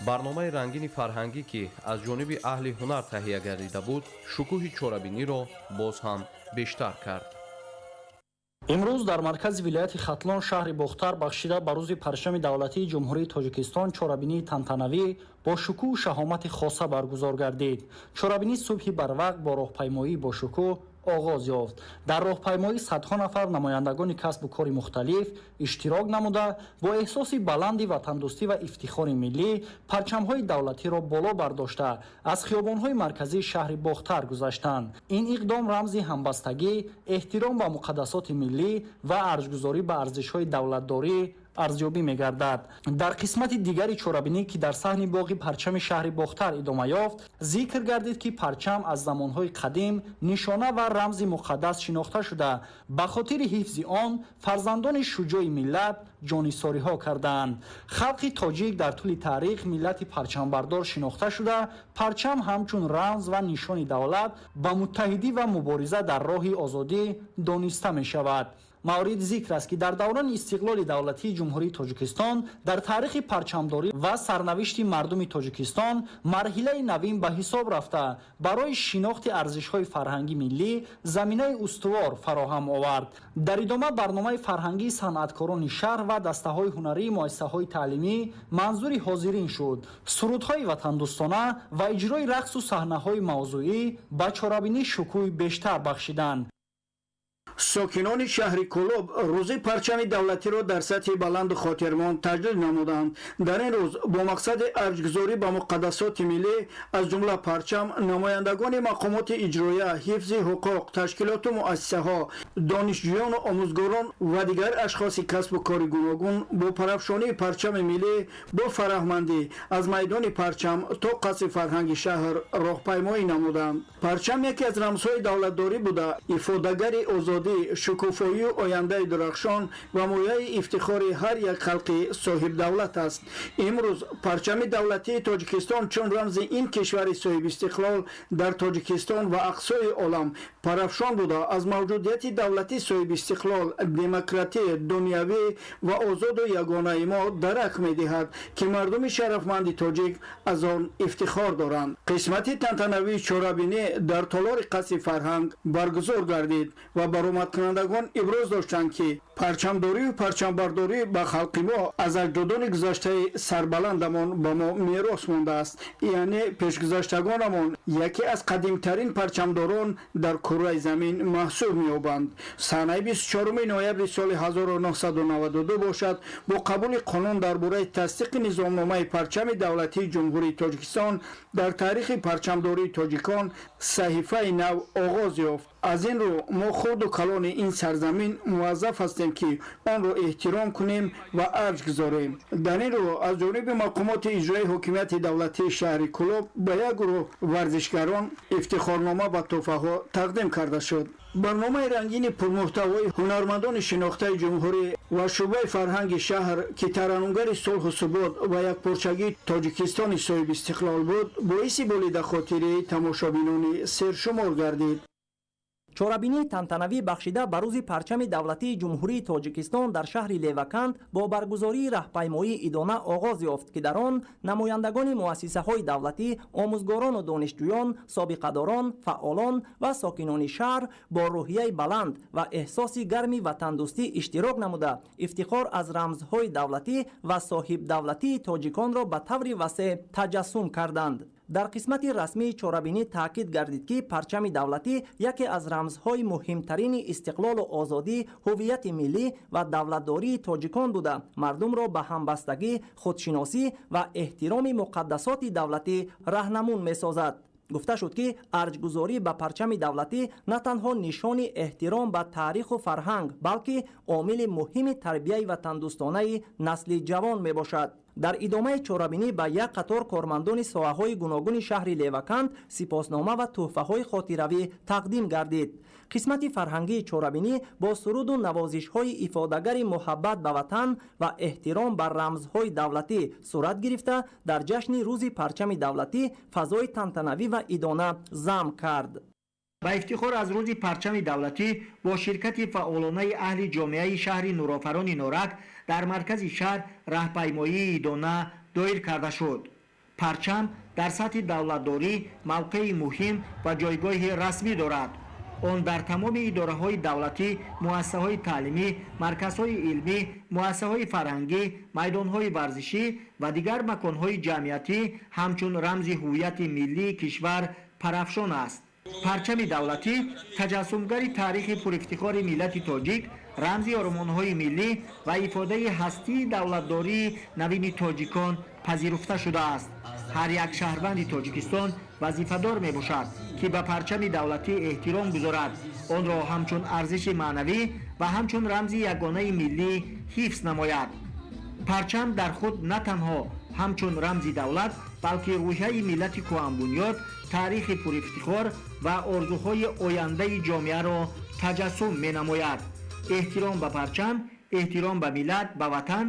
Барномаи рангини фарҳангӣ, ки аз ҷониби аҳли ҳунар таҳия гардида буд, шукӯҳи чорабиниро боз ҳам бештар кард. Имрӯз дар маркази вилояти Хатлон, шаҳри Бохтар, бахшида ба рӯзи парчами давлатии Ҷумҳурии Тоҷикистон чорабинии тантанавӣ бо шукӯҳу шаҳомати хоса баргузор гардид. Чорабинӣ субҳи барвақт бо роҳпаймоии бошукӯҳ оғоз ёфт. Дар роҳпаймоӣ садҳо нафар намояндагони касбу кори мухталиф иштирок намуда, бо эҳсоси баланди ватандӯстӣ ва ифтихори миллӣ парчамҳои давлатиро боло бардошта, аз хиёбонҳои марказии шаҳри Бохтар гузаштанд. Ин иқдом рамзи ҳамбастагӣ, эҳтиром ба муқаддасоти миллӣ ва арҷгузорӣ ба арзишҳои давлатдорӣ арзёбӣ мегардад. Дар қисмати дигари чорабинӣ, ки дар саҳни боғи парчами шаҳри Бохтар идома ёфт, зикр гардид, ки парчам аз замонҳои қадим нишона ва рамзи муқаддас шинохта шуда, ба хотири ҳифзи он фарзандони шуҷои миллат ҷонисориҳо кардаанд. Халқи тоҷик дар тӯли таърих миллати парчамбардор шинохта шуда, парчам ҳамчун рамз ва нишони давлат ба муттаҳидӣ ва мубориза дар роҳи озодӣ дониста мешавад. Мавриди зикр аст, ки дар даврони истиқлоли давлатии Ҷумҳурии Тоҷикистон дар таърихи парчамдорӣ ва сарнавишти мардуми Тоҷикистон марҳилаи навин ба ҳисоб рафта, барои шинохти арзишҳои фарҳанги миллӣ заминаи устувор фароҳам овард. Дар идома барномаи фарҳангии санъаткорони шаҳр ва дастаҳои ҳунарии муассисаҳои таълимӣ манзури ҳозирин шуд. Сурудҳои ватандӯстона ва иҷрои рақсу саҳнаҳои мавзӯӣ ба чорабинӣ шукӯҳи бештар бахшиданд. Сокинони шаҳри Кӯлоб рӯзи парчами давлатиро дар сатҳи баланду хотирмон таҷлил намуданд. Дар ин рӯз бо мақсади арҷгузорӣ ба муқаддасоти миллӣ, аз ҷумла парчам, намояндагони мақомоти иҷроия, ҳифзи ҳуқуқ, ташкилоту муассисаҳо, донишҷӯёну омӯзгорон ва дигар ашхоси касбу кори гуногун бо парафшонии парчами миллӣ бо фараҳмандӣ аз майдони парчам то қасри фарҳанги шаҳр роҳпаймоӣ намуданд. Парчам яке аз рамзҳои давлатдорӣ буда, ифодагари озодӣ, шукуфоию ояндаи дурахшон ва мояи ифтихори ҳар як халқи соҳибдавлат аст. Имрӯз парчами давлатии Тоҷикистон чун рамзи ин кишвари соҳибистиқлол дар Тоҷикистон ва ақсои олам парафшон буда, аз мавҷудияти давлати соҳибистиқлол, демократӣ, дунявӣ ва озоду ягонаи мо дарак медиҳад, ки мардуми шарафманди тоҷик аз он ифтихор доранд. Қисмати тантанавии чорабинӣ дар толори қасри фарҳанг баргузор гардид ва баромадкунандагон иброз доштанд, ки парчамдорию парчамбардорӣ ба халқи мо аз аҷдодони гузаштаи сарбаландамон ба мо мерос мондааст. Яъне пешгузаштагонамон яке аз қадимтарин парчамдорон дар курраи замин маҳсуб меёбанд. Санаи 24 ноябри соли 1992 бошад, бо қабули қонун дар бораи тасдиқи низомномаи парчами давлатии Ҷумҳурии Тоҷикистон дар таърихи парчамдории тоҷикон саҳифаи нав оғоз ёфт. Аз ин рӯ мо хурду калони ин сарзамин муваззаф ҳастем, ки онро эҳтиром кунем ва арҷ гузорем. Дар ин рӯ аз ҷониби мақомоти иҷроии ҳокимияти давлатии шаҳри Кӯлоб ба як гурӯҳ варзишгарон ифтихорнома ва тӯҳфаҳо тақдим карда шуд. Барномаи рангини пурмуҳтавои ҳунармандони шинохтаи ҷумҳурӣ ва шӯъбаи фарҳанги шаҳр, ки тараннумгари сулҳу субот ва якпорчагии Тоҷикистони соҳибистиқлол буд, боиси болидахотирии тамошобинони сершумор гардид. Чорабинии тантанавӣ бахшида ба рӯзи парчами давлатии Ҷумҳурии Тоҷикистон дар шаҳри Леваканд бо баргузории раҳпаймоии идона оғоз ёфт, ки дар он намояндагони муассисаҳои давлатӣ, омӯзгорону донишҷӯён, собиқадорон, фаъолон ва сокинони шаҳр бо рӯҳияи баланд ва эҳсоси гарми ватандӯстӣ иштирок намуда, ифтихор аз рамзҳои давлатӣ ва соҳибдавлатии тоҷиконро ба таври васеъ таҷассум карданд. Дар қисмати расмии чорабинӣ таъкид гардид, ки парчами давлатӣ яке аз рамзҳои муҳимтарини истиқлолу озодӣ, ҳуввияти миллӣ ва давлатдории тоҷикон буда, мардумро ба ҳамбастагӣ, худшиносӣ ва эҳтироми муқаддасоти давлатӣ раҳнамун месозад. Гуфта шуд, ки арҷгузорӣ ба парчами давлатӣ на танҳо нишони эҳтиром ба таъриху фарҳанг, балки омили муҳими тарбияи ватандӯстонаи насли ҷавон мебошад. Дар идомаи чорабинӣ ба як қатор кормандони соҳаҳои гуногуни шаҳри Леваканд сипоснома ва тӯҳфаҳои хотиравӣ тақдим гардид. Қисмати фарҳангии чорабинӣ бо суруду навозишҳои ифодагари муҳаббат ба ватан ва эҳтиром ба рамзҳои давлатӣ сурат гирифта, дар ҷашни рӯзи парчами давлатӣ фазои тантанавӣ ва идона зам кард. Ба ифтихор аз рӯзи парчами давлатӣ бо ширкати фаъолонаи аҳли ҷомеаи шаҳри Нурофарони Норак дар маркази шаҳр раҳпаймоии идона доир карда шуд. Парчам дар сатҳи давлатдорӣ мавқеи муҳим ва ҷойгоҳи расмӣ дорад. Он дар тамоми идораҳои давлатӣ, муассисаҳои таълимӣ, марказҳои илмӣ, муассисаҳои фарҳангӣ, майдонҳои варзишӣ ва дигар маконҳои ҷамъиятӣ ҳамчун рамзи ҳуввияти миллии кишвар парафшон аст. Парчами давлатӣ таҷассумгари таърихи пурифтихори миллати тоҷик, рамзи оромонҳои миллӣ ва ифодаи ҳастии давлатдории навини тоҷикон пазируфта шудааст. Ҳар як шаҳрванди Тоҷикистон вазифадор мебошад, ки ба парчами давлатӣ эҳтиром гузорад, онро ҳамчун арзиши маънавӣ ва ҳамчун рамзи ягонаи миллӣ ҳифз намояд. Парчам дар худ на танҳо ҳамчун рамзи давлат, балки рӯҳияи миллати кӯҳанбунёд, таърихи пурифтихор ва орзуҳои ояндаи ҷомеаро таҷассум менамояд. Эҳтиром ба парчам, эҳтиром ба миллат, ба ватан,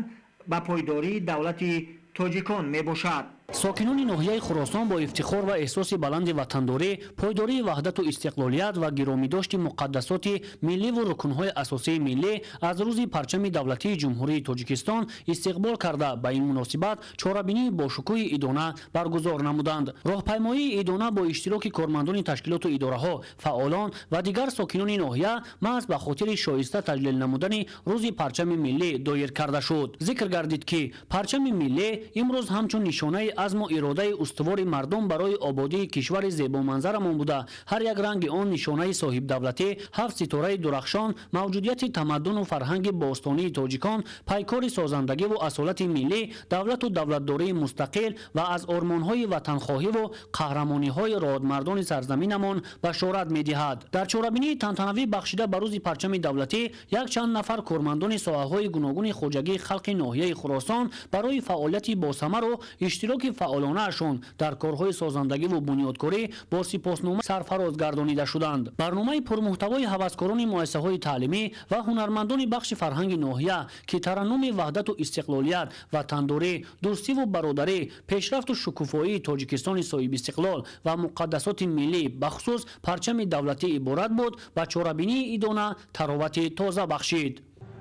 ба пойдории давлати тоҷикон мебошад. Сокинони ноҳияи Хуросон бо ифтихор ва эҳсоси баланди ватандорӣ, пойдории ваҳдату истиқлолият ва гиромидошти муқаддасоти милливу рукнҳои асосии миллӣ аз рӯзи парчами давлатии Ҷумҳурии Тоҷикистон истиқбол карда, ба ин муносибат чорабинии бошукӯҳи идона баргузор намуданд. Роҳпаймоии идона бо иштироки кормандони ташкилоту идораҳо, фаъолон ва дигар сокинони ноҳия маҳз ба хотири шоиста таҷлил намудани рӯзи парчами миллӣ доир карда шуд. Зикр гардид, ки парчами миллӣ имрӯз ҳамчун нишонаи азму иродаи устувори мардум барои ободии кишвари зебоманзарамон буда, ҳар як ранги он нишонаи соҳибдавлатӣ, ҳафт ситораи дурахшон, мавҷудияти тамаддуну фарҳанги бостонии тоҷикон, пайкори созандагиву асолати миллӣ, давлату давлатдории мустақил ва аз ормонҳои ватанхоҳиву қаҳрамониҳои родмардони сарзаминамон башорат медиҳад. Дар чорабинии тантанавӣ бахшида ба рӯзи парчами давлатӣ якчанд нафар кормандони соҳаҳои гуногуни хоҷагии халқи ноҳияи Хуросон барои фаъолияти босамару иштироки фаъолонаашон дар корҳои созандагиву бунёдкорӣ бо сипоснома сарфароз гардонида шуданд. Барномаи пурмуҳтавои ҳаваскорони муассисаҳои таълимӣ ва ҳунармандони бахши фарҳанги ноҳия, ки тараннуми ваҳдату истиқлолият, ватандорӣ, дӯстиву бародарӣ, пешрафту шукуфоии Тоҷикистони соҳибистиқлол ва муқаддасоти миллӣ, бахусус парчами давлатӣ иборат буд, ба чорабинии идона таровати тоза бахшид.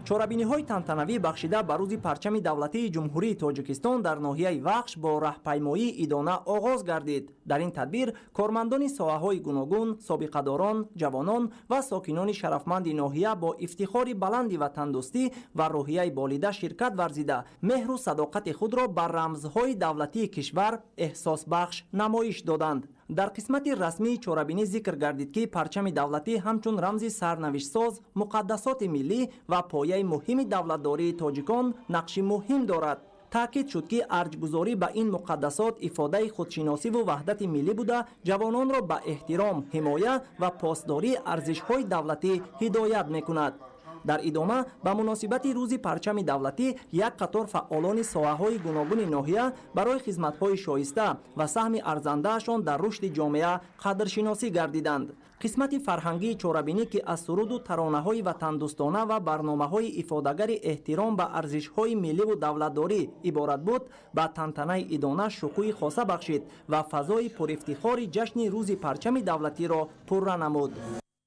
Чорабиниҳои тантанавӣ бахшида ба рӯзи парчами давлатии Ҷумҳурии Тоҷикистон дар ноҳияи Вахш бо раҳпаймоии идона оғоз гардид. Дар ин тадбир кормандони соҳаҳои гуногун, собиқадорон, ҷавонон ва сокинони шарафманди ноҳия бо ифтихори баланди ватандӯстӣ ва рӯҳияи болида ширкат варзида, меҳру садоқати худро ба рамзҳои давлатии кишвар эҳсосбахш намоиш доданд. Дар қисмати расмии чорабинӣ зикр гардид, ки парчами давлатӣ ҳамчун рамзи сарнавиштсоз, муқаддасоти миллӣ ва пояи муҳими давлатдории тоҷикон нақши муҳим дорад. Таъкид шуд, ки арҷгузорӣ ба ин муқаддасот ифодаи худшиносиву ваҳдати миллӣ буда, ҷавононро ба эҳтиром, ҳимоя ва посдории арзишҳои давлатӣ ҳидоят мекунад. Дар идома ба муносибати рӯзи парчами давлатӣ як қатор фаъолони соҳаҳои гуногуни ноҳия барои хизматҳои шоиста ва саҳми арзандаашон дар рушди ҷомеа қадршиносӣ гардиданд. Қисмати фарҳангии чорабинӣ, ки аз суруду таронаҳои ватандӯстона ва барномаҳои ифодагари эҳтиром ба арзишҳои милливу давлатдорӣ иборат буд, ба тантанаи идона шукӯҳи хоса бахшид ва фазои пурифтихори ҷашни рӯзи парчами давлатиро пурра намуд.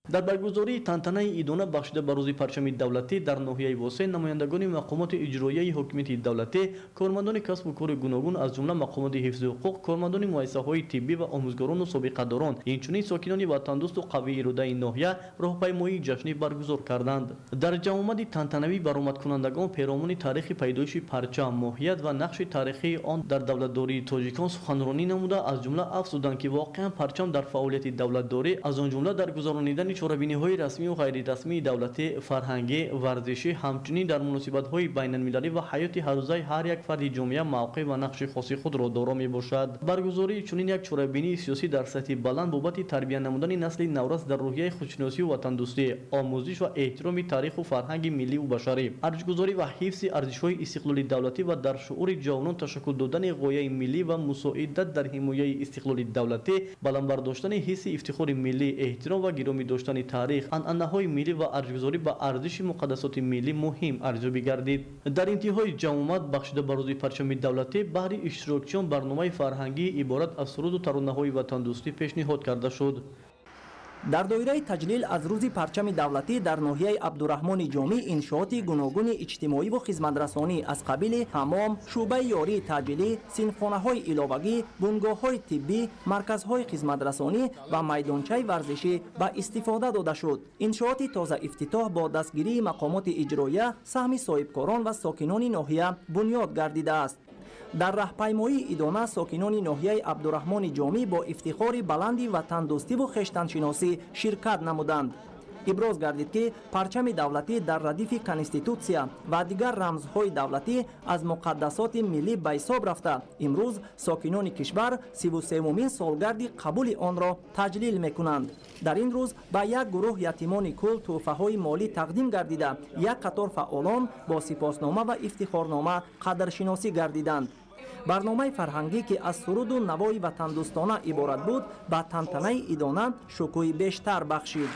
Дар баргузории тантанаи идона бахшида ба рӯзи парчами давлатӣ дар ноҳияи Восеъ намояндагони мақомоти иҷроияи ҳокимияти давлатӣ, кормандони касбу кори гуногун, аз ҷумла мақомоти ҳифзи ҳуқуқ, кормандони муассисаҳои тиббӣ ва омӯзгорону собиқадорон, инчунин сокинони ватандӯсту қавииродаи ноҳия роҳпаймоии ҷашнӣ баргузор карданд. Дар ҷамъомади тантанавӣ баромадкунандагон перомуни таърихи пайдоиши парчам, моҳият ва нақши таърихии он дар давлатдории тоҷикон суханронӣ намуда, аз ҷумла афзуданд, ки воқеан парчам дар фаъолияти давлатдорӣ, аз он ҷумла дар гузаронидани чорабиниҳои расмию ғайрирасмии давлатӣ, фарҳангӣ, варзишӣ, ҳамчунин дар муносибатҳои байналмилалӣ ва ҳаёти ҳаррӯзаи ҳар як фарди ҷомеа мавқеъ ва нақши хоси худро доро мебошад. Баргузории чунин як чорабинии сиёсӣ дар сатҳи баланд бобати тарбия намудани насли наврас дар рӯҳияи худшиносию ватандӯстӣ, омӯзиш ва эҳтироми таъриху фарҳанги милливу башарӣ, арҷгузорӣ ва ҳифзи арзишҳои истиқлоли давлатӣ ва дар шуъури ҷавонон ташаккул додани ғояи миллӣ ва мусоидат дар ҳимояи истиқлоли давлатӣ, баланд бардоштани ҳисси ифтихори миллӣ, эҳтиром ва гиромӣ доштани таърих, анъанаҳои миллӣ ва арҷгузорӣ ба арзиши муқаддасоти миллӣ муҳим арзёбӣ гардид. Дар интиҳои ҷамъомад бахшида ба рӯзи парчами давлатӣ баҳри иштирокчиён барномаи фарҳангӣ иборат аз суруду таронаҳои ватандӯстӣ пешниҳод карда шуд. Дар доираи таҷлил аз рӯзи парчами давлатӣ дар ноҳияи Абдураҳмони Ҷомӣ иншооти гуногуни иҷтимоиву хизматрасонӣ аз қабили ҳаммом, шӯъбаи ёрии таъҷилӣ, синфхонаҳои иловагӣ, бунгоҳҳои тиббӣ, марказҳои хизматрасонӣ ва майдончаи варзишӣ ба истифода дода шуд. Иншооти тозаифтитоҳ бо дастгирии мақомоти иҷроия, саҳми соҳибкорон ва сокинони ноҳия бунёд гардидааст. Дар раҳпаймоии идона сокинони ноҳияи Абдураҳмони Ҷомӣ бо ифтихори баланди ватандӯстиву хештаншиносӣ ширкат намуданд. Иброз гардид, ки парчами давлатӣ дар радифи конститутсия ва дигар рамзҳои давлатӣ аз муқаддасоти миллӣ ба ҳисоб рафта, имрӯз сокинони кишвар 33-умин солгарди қабули онро таҷлил мекунанд. Дар ин рӯз ба як гурӯҳ ятимони кул тӯҳфаҳои молӣ тақдим гардида, як қатор фаъолон бо сипоснома ва ифтихорнома қадршиносӣ гардиданд. Барномаи фарҳангӣ, ки аз суруду навои ватандӯстона иборат буд, ба тантанаи идона шукӯҳи бештар бахшид.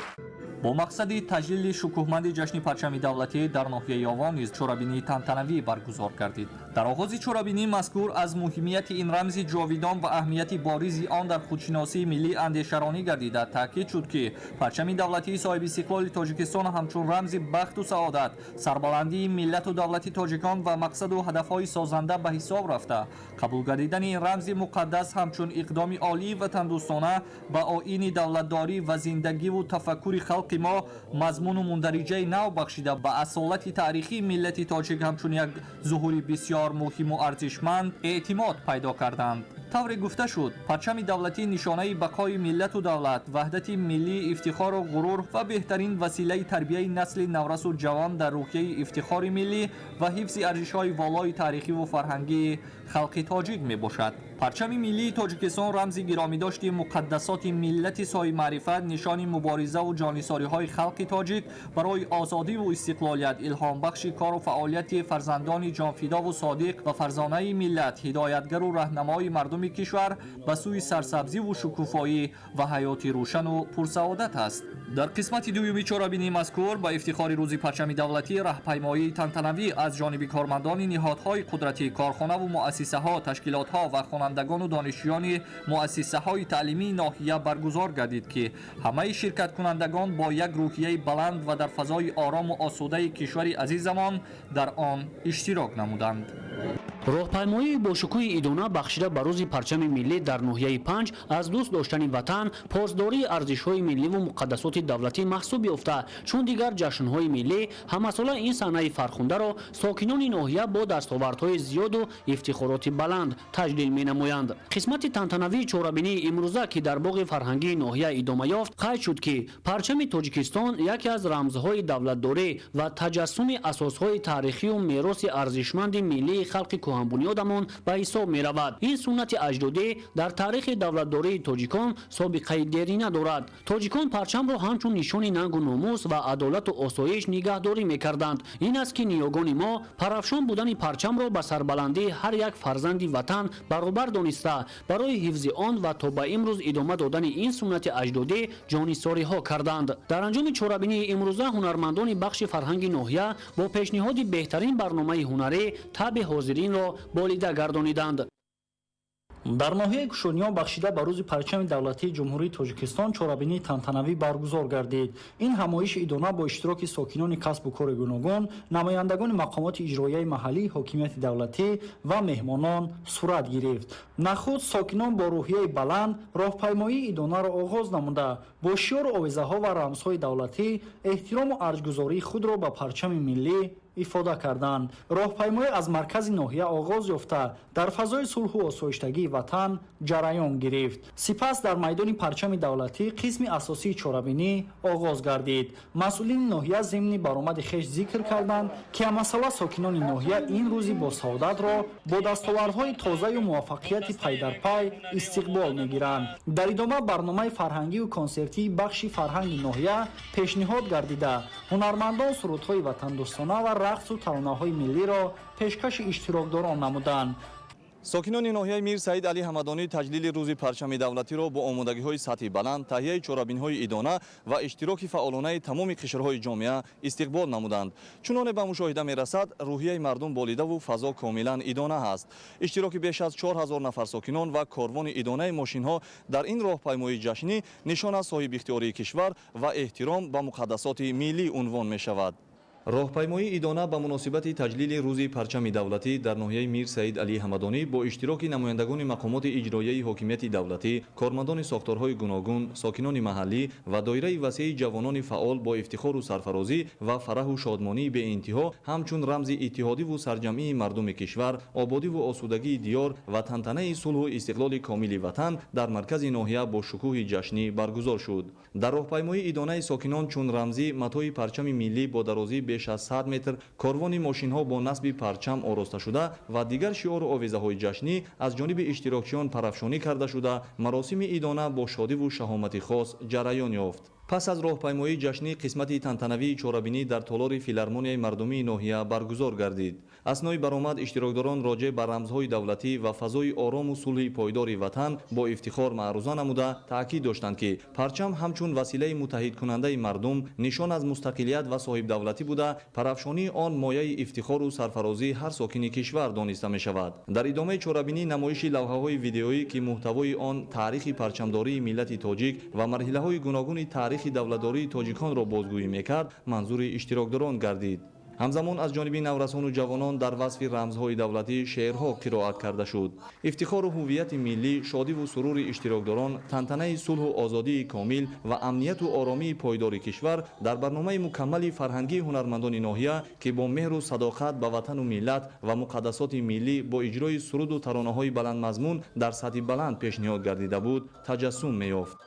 Бо мақсади таҷлили шукӯҳманди ҷашни парчами давлатӣ дар ноҳияи Ёвон низ чорабинии тантанавӣ баргузор гардид. Дар оғози чорабинии мазкур аз муҳимияти ин рамзи ҷовидон ва аҳамияти боризи он дар худшиносии миллӣ андешаронӣ гардида, таъкид шуд, ки парчами давлатии соҳибистиқлоли Тоҷикистон ҳамчун рамзи бахту саодат, сарбаландии миллату давлати тоҷикон ва мақсаду ҳадафҳои созанда ба ҳисоб рафта, қабул гардидани ин рамзи муқаддас ҳамчун иқдоми олии ватандӯстона ба оини давлатдорӣ ва зиндагиву тафаккури халқи мо мазмуну мундариҷаи нав бахшида, ба асолати таърихии миллати тоҷик ҳамчун як зуҳури бисёр муҳиму арзишманд эътимод пайдо карданд. Тавре гуфта шуд, парчами давлатӣ нишонаи бақои миллату давлат, ваҳдати миллӣ, ифтихору ғурур ва беҳтарин василаи тарбияи насли наврасу ҷавон дар рӯҳияи ифтихори миллӣ ва ҳифзи арзишҳои волои таърихиву фарҳангии халқи тоҷик мебошад. Парчами миллии Тоҷикистон рамзи гиромидошти муқаддасоти миллати соҳибмаърифат, нишони муборизаву ҷонисориҳои халқи тоҷик барои озодиву истиқлолият, илҳомбахши кору фаъолияти фарзандони ҷонфидову содиқ ва фарзонаи миллат, ҳидоятгару раҳнамои мардуми кишвар ба сӯи сарсабзиву шукуфоӣ ва ҳаёти рӯшану пурсаодат аст. Дар қисмати дуюми чорабинии мазкур ба ифтихори рӯзи парчами давлатӣ раҳпаймоии тантанавӣ аз ҷониби кормандони ниҳодҳои қудратӣ, корхонаву муассисаҳо, ташкилотҳо ва хонандагону донишҷӯёни муассисаҳои таълимии ноҳия баргузор гардид, ки ҳамаи ширкаткунандагон бо як рӯҳияи баланд ва дар фазои орому осудаи кишвари азизамон дар он иштирок намуданд. Роҳпаймоии бошукӯҳи идона бахшида ба рӯзи парчами миллӣ дар ноҳияи Панҷ аз дӯст доштани ватан, посдории арзишҳои милливу муқаддасоти давлатӣ маҳсуб ёфта, чун дигар ҷашнҳои миллӣ ҳамасола ин саҳнаи фархундаро сокинони ноҳия бо дастовардҳои зиёду ифтихороти баланд таҷлил менамоянд. Қисмати тантанавии чорабинии имрӯза, ки дар боғи фарҳангии ноҳия идома ёфт, қайд шуд, ки парчами Тоҷикистон яке аз рамзҳои давлатдорӣ ва таҷассуми асосҳои таърихию мероси арзишманди миллии халқи кӯҳанбунёдамон ба ҳисоб меравад. Ин суннати аҷдодӣ дар таърихи давлатдории тоҷикон собиқаи дерина дорад. Тоҷикон парчамро ҳамчун нишони нангу номус ва адолату осоиш нигаҳдорӣ мекарданд. Ин аст, ки ниёгони мо парафшон будани парчамро ба сарбаландии ҳар як фарзанди ватан баробар дониста, барои ҳифзи он ва то ба имрӯз идома додани ин суннати аҷдодӣ ҷонисориҳо карданд. Дар анҷоми чорабинии имрӯза ҳунармандони бахши фарҳанги ноҳия бо пешниҳоди беҳтарин барномаи ҳунарӣ таби ҳозиринро болида гардониданд. Дар ноҳияи Кушониён бахшида ба рӯзи парчами давлатии Ҷумҳурии Тоҷикистон чорабинии тантанавӣ баргузор гардид. Ин ҳамоиши идона бо иштироки сокинони касбу кори гуногун, намояндагони мақомоти иҷроияи маҳаллии ҳокимияти давлатӣ ва меҳмонон сурат гирифт. Нахуст сокинон бо рӯҳияи баланд роҳпаймоии идонаро оғоз намуда, бо шиору овезаҳо ва рамзҳои давлатӣ эҳтирому арҷгузории худро ба парчами миллӣ ифода карданд. Роҳпаймоӣ аз маркази ноҳия оғоз ёфта, дар фазои сулҳу осоиштагии ватан ҷараён гирифт. Сипас дар майдони парчами давлатӣ қисми асосии чорабинӣ оғоз гардид. Масъулини ноҳия зимни баромади хеш зикр карданд, ки ҳамасола сокинони ноҳия ин рӯзи босаодатро бо дастовардҳои тозаю муваффақияти пайдарпай истиқбол мегиранд. Дар идома барномаи фарҳангию консертии бахши фарҳанги ноҳия пешниҳод гардида, ҳунармандон сурудҳои ватандӯстона ва рақсу таронаҳои миллиро пешкаши иштирокдорон намуданд. Сокинони ноҳияи Мир Саид Али Ҳамадонӣ таҷлили рӯзи парчами давлатиро бо омодагиҳои сатҳи баланд, таҳияи чорабинҳои идона ва иштироки фаъолонаи тамоми қишрҳои ҷомеа истиқбол намуданд. Чуноне ба мушоҳида мерасад, рӯҳияи мардум болидаву фазо комилан идона ҳаст. Иштироки беш аз 4000 нафар сокинон ва корвони идонаи мошинҳо дар ин роҳпаймоии ҷашнӣ нишон аз соҳибихтиёрии кишвар ва эҳтиром ба муқаддасоти миллӣ унвон мешавад. Роҳпаймоии идона ба муносибати таҷлили рӯзи парчами давлатӣ дар ноҳияи Мир Саид Али Ҳамадонӣ бо иштироки намояндагони мақомоти иҷроияи ҳокимияти давлатӣ, кормандони сохторҳои гуногун, сокинони маҳаллӣ ва доираи васеи ҷавонони фаъол бо ифтихору сарфарозӣ ва фараҳу шодмонии беинтиҳо ҳамчун рамзи иттиҳодиву сарҷамъии мардуми кишвар, ободиву осудагии диёр ва тантанаи сулҳу истиқлоли комили ватан дар маркази ноҳия бо шукӯҳи ҷашнӣ баргузор шуд. Дар роҳпаймоии идонаи сокинон чун рамзӣ матои парчами миллӣ бо дарозии беш аз 100 метр, корвони мошинҳо бо насби парчам ороста шуда ва дигар шиору овезаҳои ҷашнӣ аз ҷониби иштирокчиён парафшонӣ карда шуда, маросими идона бо шодиву шаҳомати хос ҷараён ёфт. Пас аз роҳпаймоии ҷашнӣ қисмати тантанавии чорабинӣ дар толори филармонияи мардумии ноҳия баргузор гардид. Аснои баромад иштирокдорон роҷеъ ба рамзҳои давлатӣ ва фазои орому сулҳи пойдори ватан бо ифтихор маъруза намуда, таъкид доштанд, ки парчам ҳамчун василаи муттаҳидкунандаи мардум, нишон аз мустақилият ва соҳибдавлатӣ буда, парафшонии он мояи ифтихору сарфарозии ҳар сокини кишвар дониста мешавад. Дар идомаи чорабинӣ намоиши лавҳаҳои видеоӣ, ки муҳтавои он таърихи парчамдории миллати тоҷик ва марҳилаҳои гуногуни таърихи давлатдории тоҷиконро бозгӯӣ мекард, манзури иштирокдорон гардид. Ҳамзамон аз ҷониби наврасону ҷавонон дар васфи рамзҳои давлатӣ шеърҳо қироат карда шуд. Ифтихору ҳуввияти миллӣ, шодиву сурури иштирокдорон, тантанаи сулҳу озодии комил ва амнияту оромии пойдори кишвар дар барномаи мукаммали фарҳангии ҳунармандони ноҳия, ки бо меҳру садоқат ба ватану миллат ва муқаддасоти миллӣ бо иҷрои суруду таронаҳои баландмазмун дар сатҳи баланд пешниҳод гардида буд, таҷассум меёфт.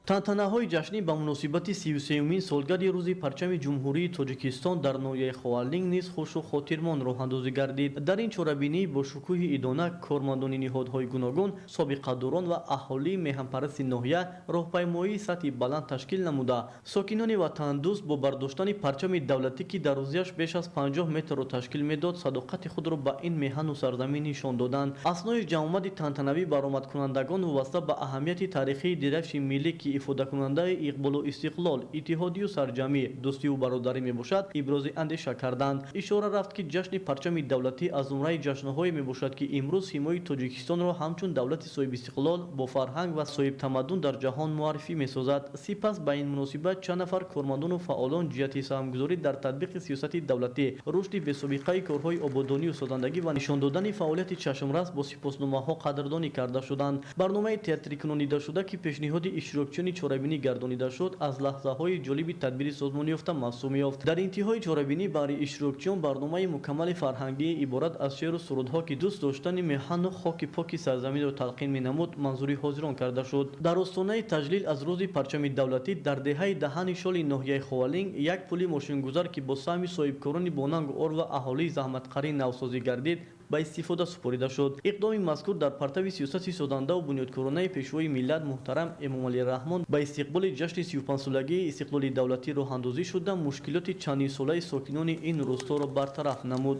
Тантанаҳои ҷашнӣ ба муносибати 33-юмин солгарди рӯзи парчами Ҷумҳурии Тоҷикистон дар ноҳияи Ховалинг низ хушу хотирмон роҳандозӣ гардид. Дар ин чорабинӣ бо шукӯҳи идона кормандони ниҳодҳои гуногун, собиқадорон ва аҳолии меҳанпарасти ноҳия роҳпаймоии сатҳи баланд ташкил намуда, сокинони ватандӯст бо бардоштани парчами давлатӣ, ки дарозиаш беш аз 50 метрро ташкил медод, садоқати худро ба ин меҳану сарзамин нишон доданд. Аснои ҷамъомади тантанавӣ баромадкунандагон вобаста ба аҳамияти таърихии дирафши миллӣ, ки ифодакунандаи иқболу истиқлол, иттиҳодию сарҷамӣ, дӯстию бародарӣ мебошад, ибрози андеша карданд. Ишора рафт, ки ҷашни парчами давлатӣ аз зумраи ҷашнҳое мебошад, ки имрӯз ҳимои Тоҷикистонро ҳамчун давлати соҳибистиқлол, бо фарҳанг ва соҳибтамаддун дар ҷаҳон муаррифӣ месозад. Сипас ба ин муносибат чанд нафар кормандону фаъолон ҷиҳати саҳмгузорӣ дар татбиқи сиёсати давлатӣ, рушди бесобиқаи корҳои ободонию созандагӣ ва нишон додани фаъолияти чашмрас бо сипосномаҳо қадрдонӣ карда шуданд. Барномаи театрикунонидашуда, ки пешниҳоди иштирокчиёни чорабинӣ гардонида шуд, аз лаҳзаҳои ҷолиби тадбири созмонёфта маҳсуб меёфт. Дар интиҳои чорабинӣ баҳри иштирокчиён барномаи мукаммали фарҳангӣ иборат аз шеъру сурудҳо, ки дӯст доштани меҳану хоки поки сарзаминро талқин менамуд, манзури ҳозирон карда шуд. Дар остонаи таҷлил аз рӯзи парчами давлатӣ дар деҳаи Даҳани Шоли ноҳияи Ховалинг як пули мошингузар, ки бо саҳми соҳибкорони бонангу ор ва аҳолии заҳматқарӣ навсозӣ гардид, ба истифода супорида шуд. Иқдоми мазкур дар партави сиёсати созандаву бунёдкоронаи пешвои миллат муҳтарам Эмомалӣ Раҳмон ба истиқболи ҷашни 35-солагии истиқлоли давлатӣ роҳандозӣ шуда, мушкилоти чандинсолаи сокинони ин рӯсторо бартараф намуд.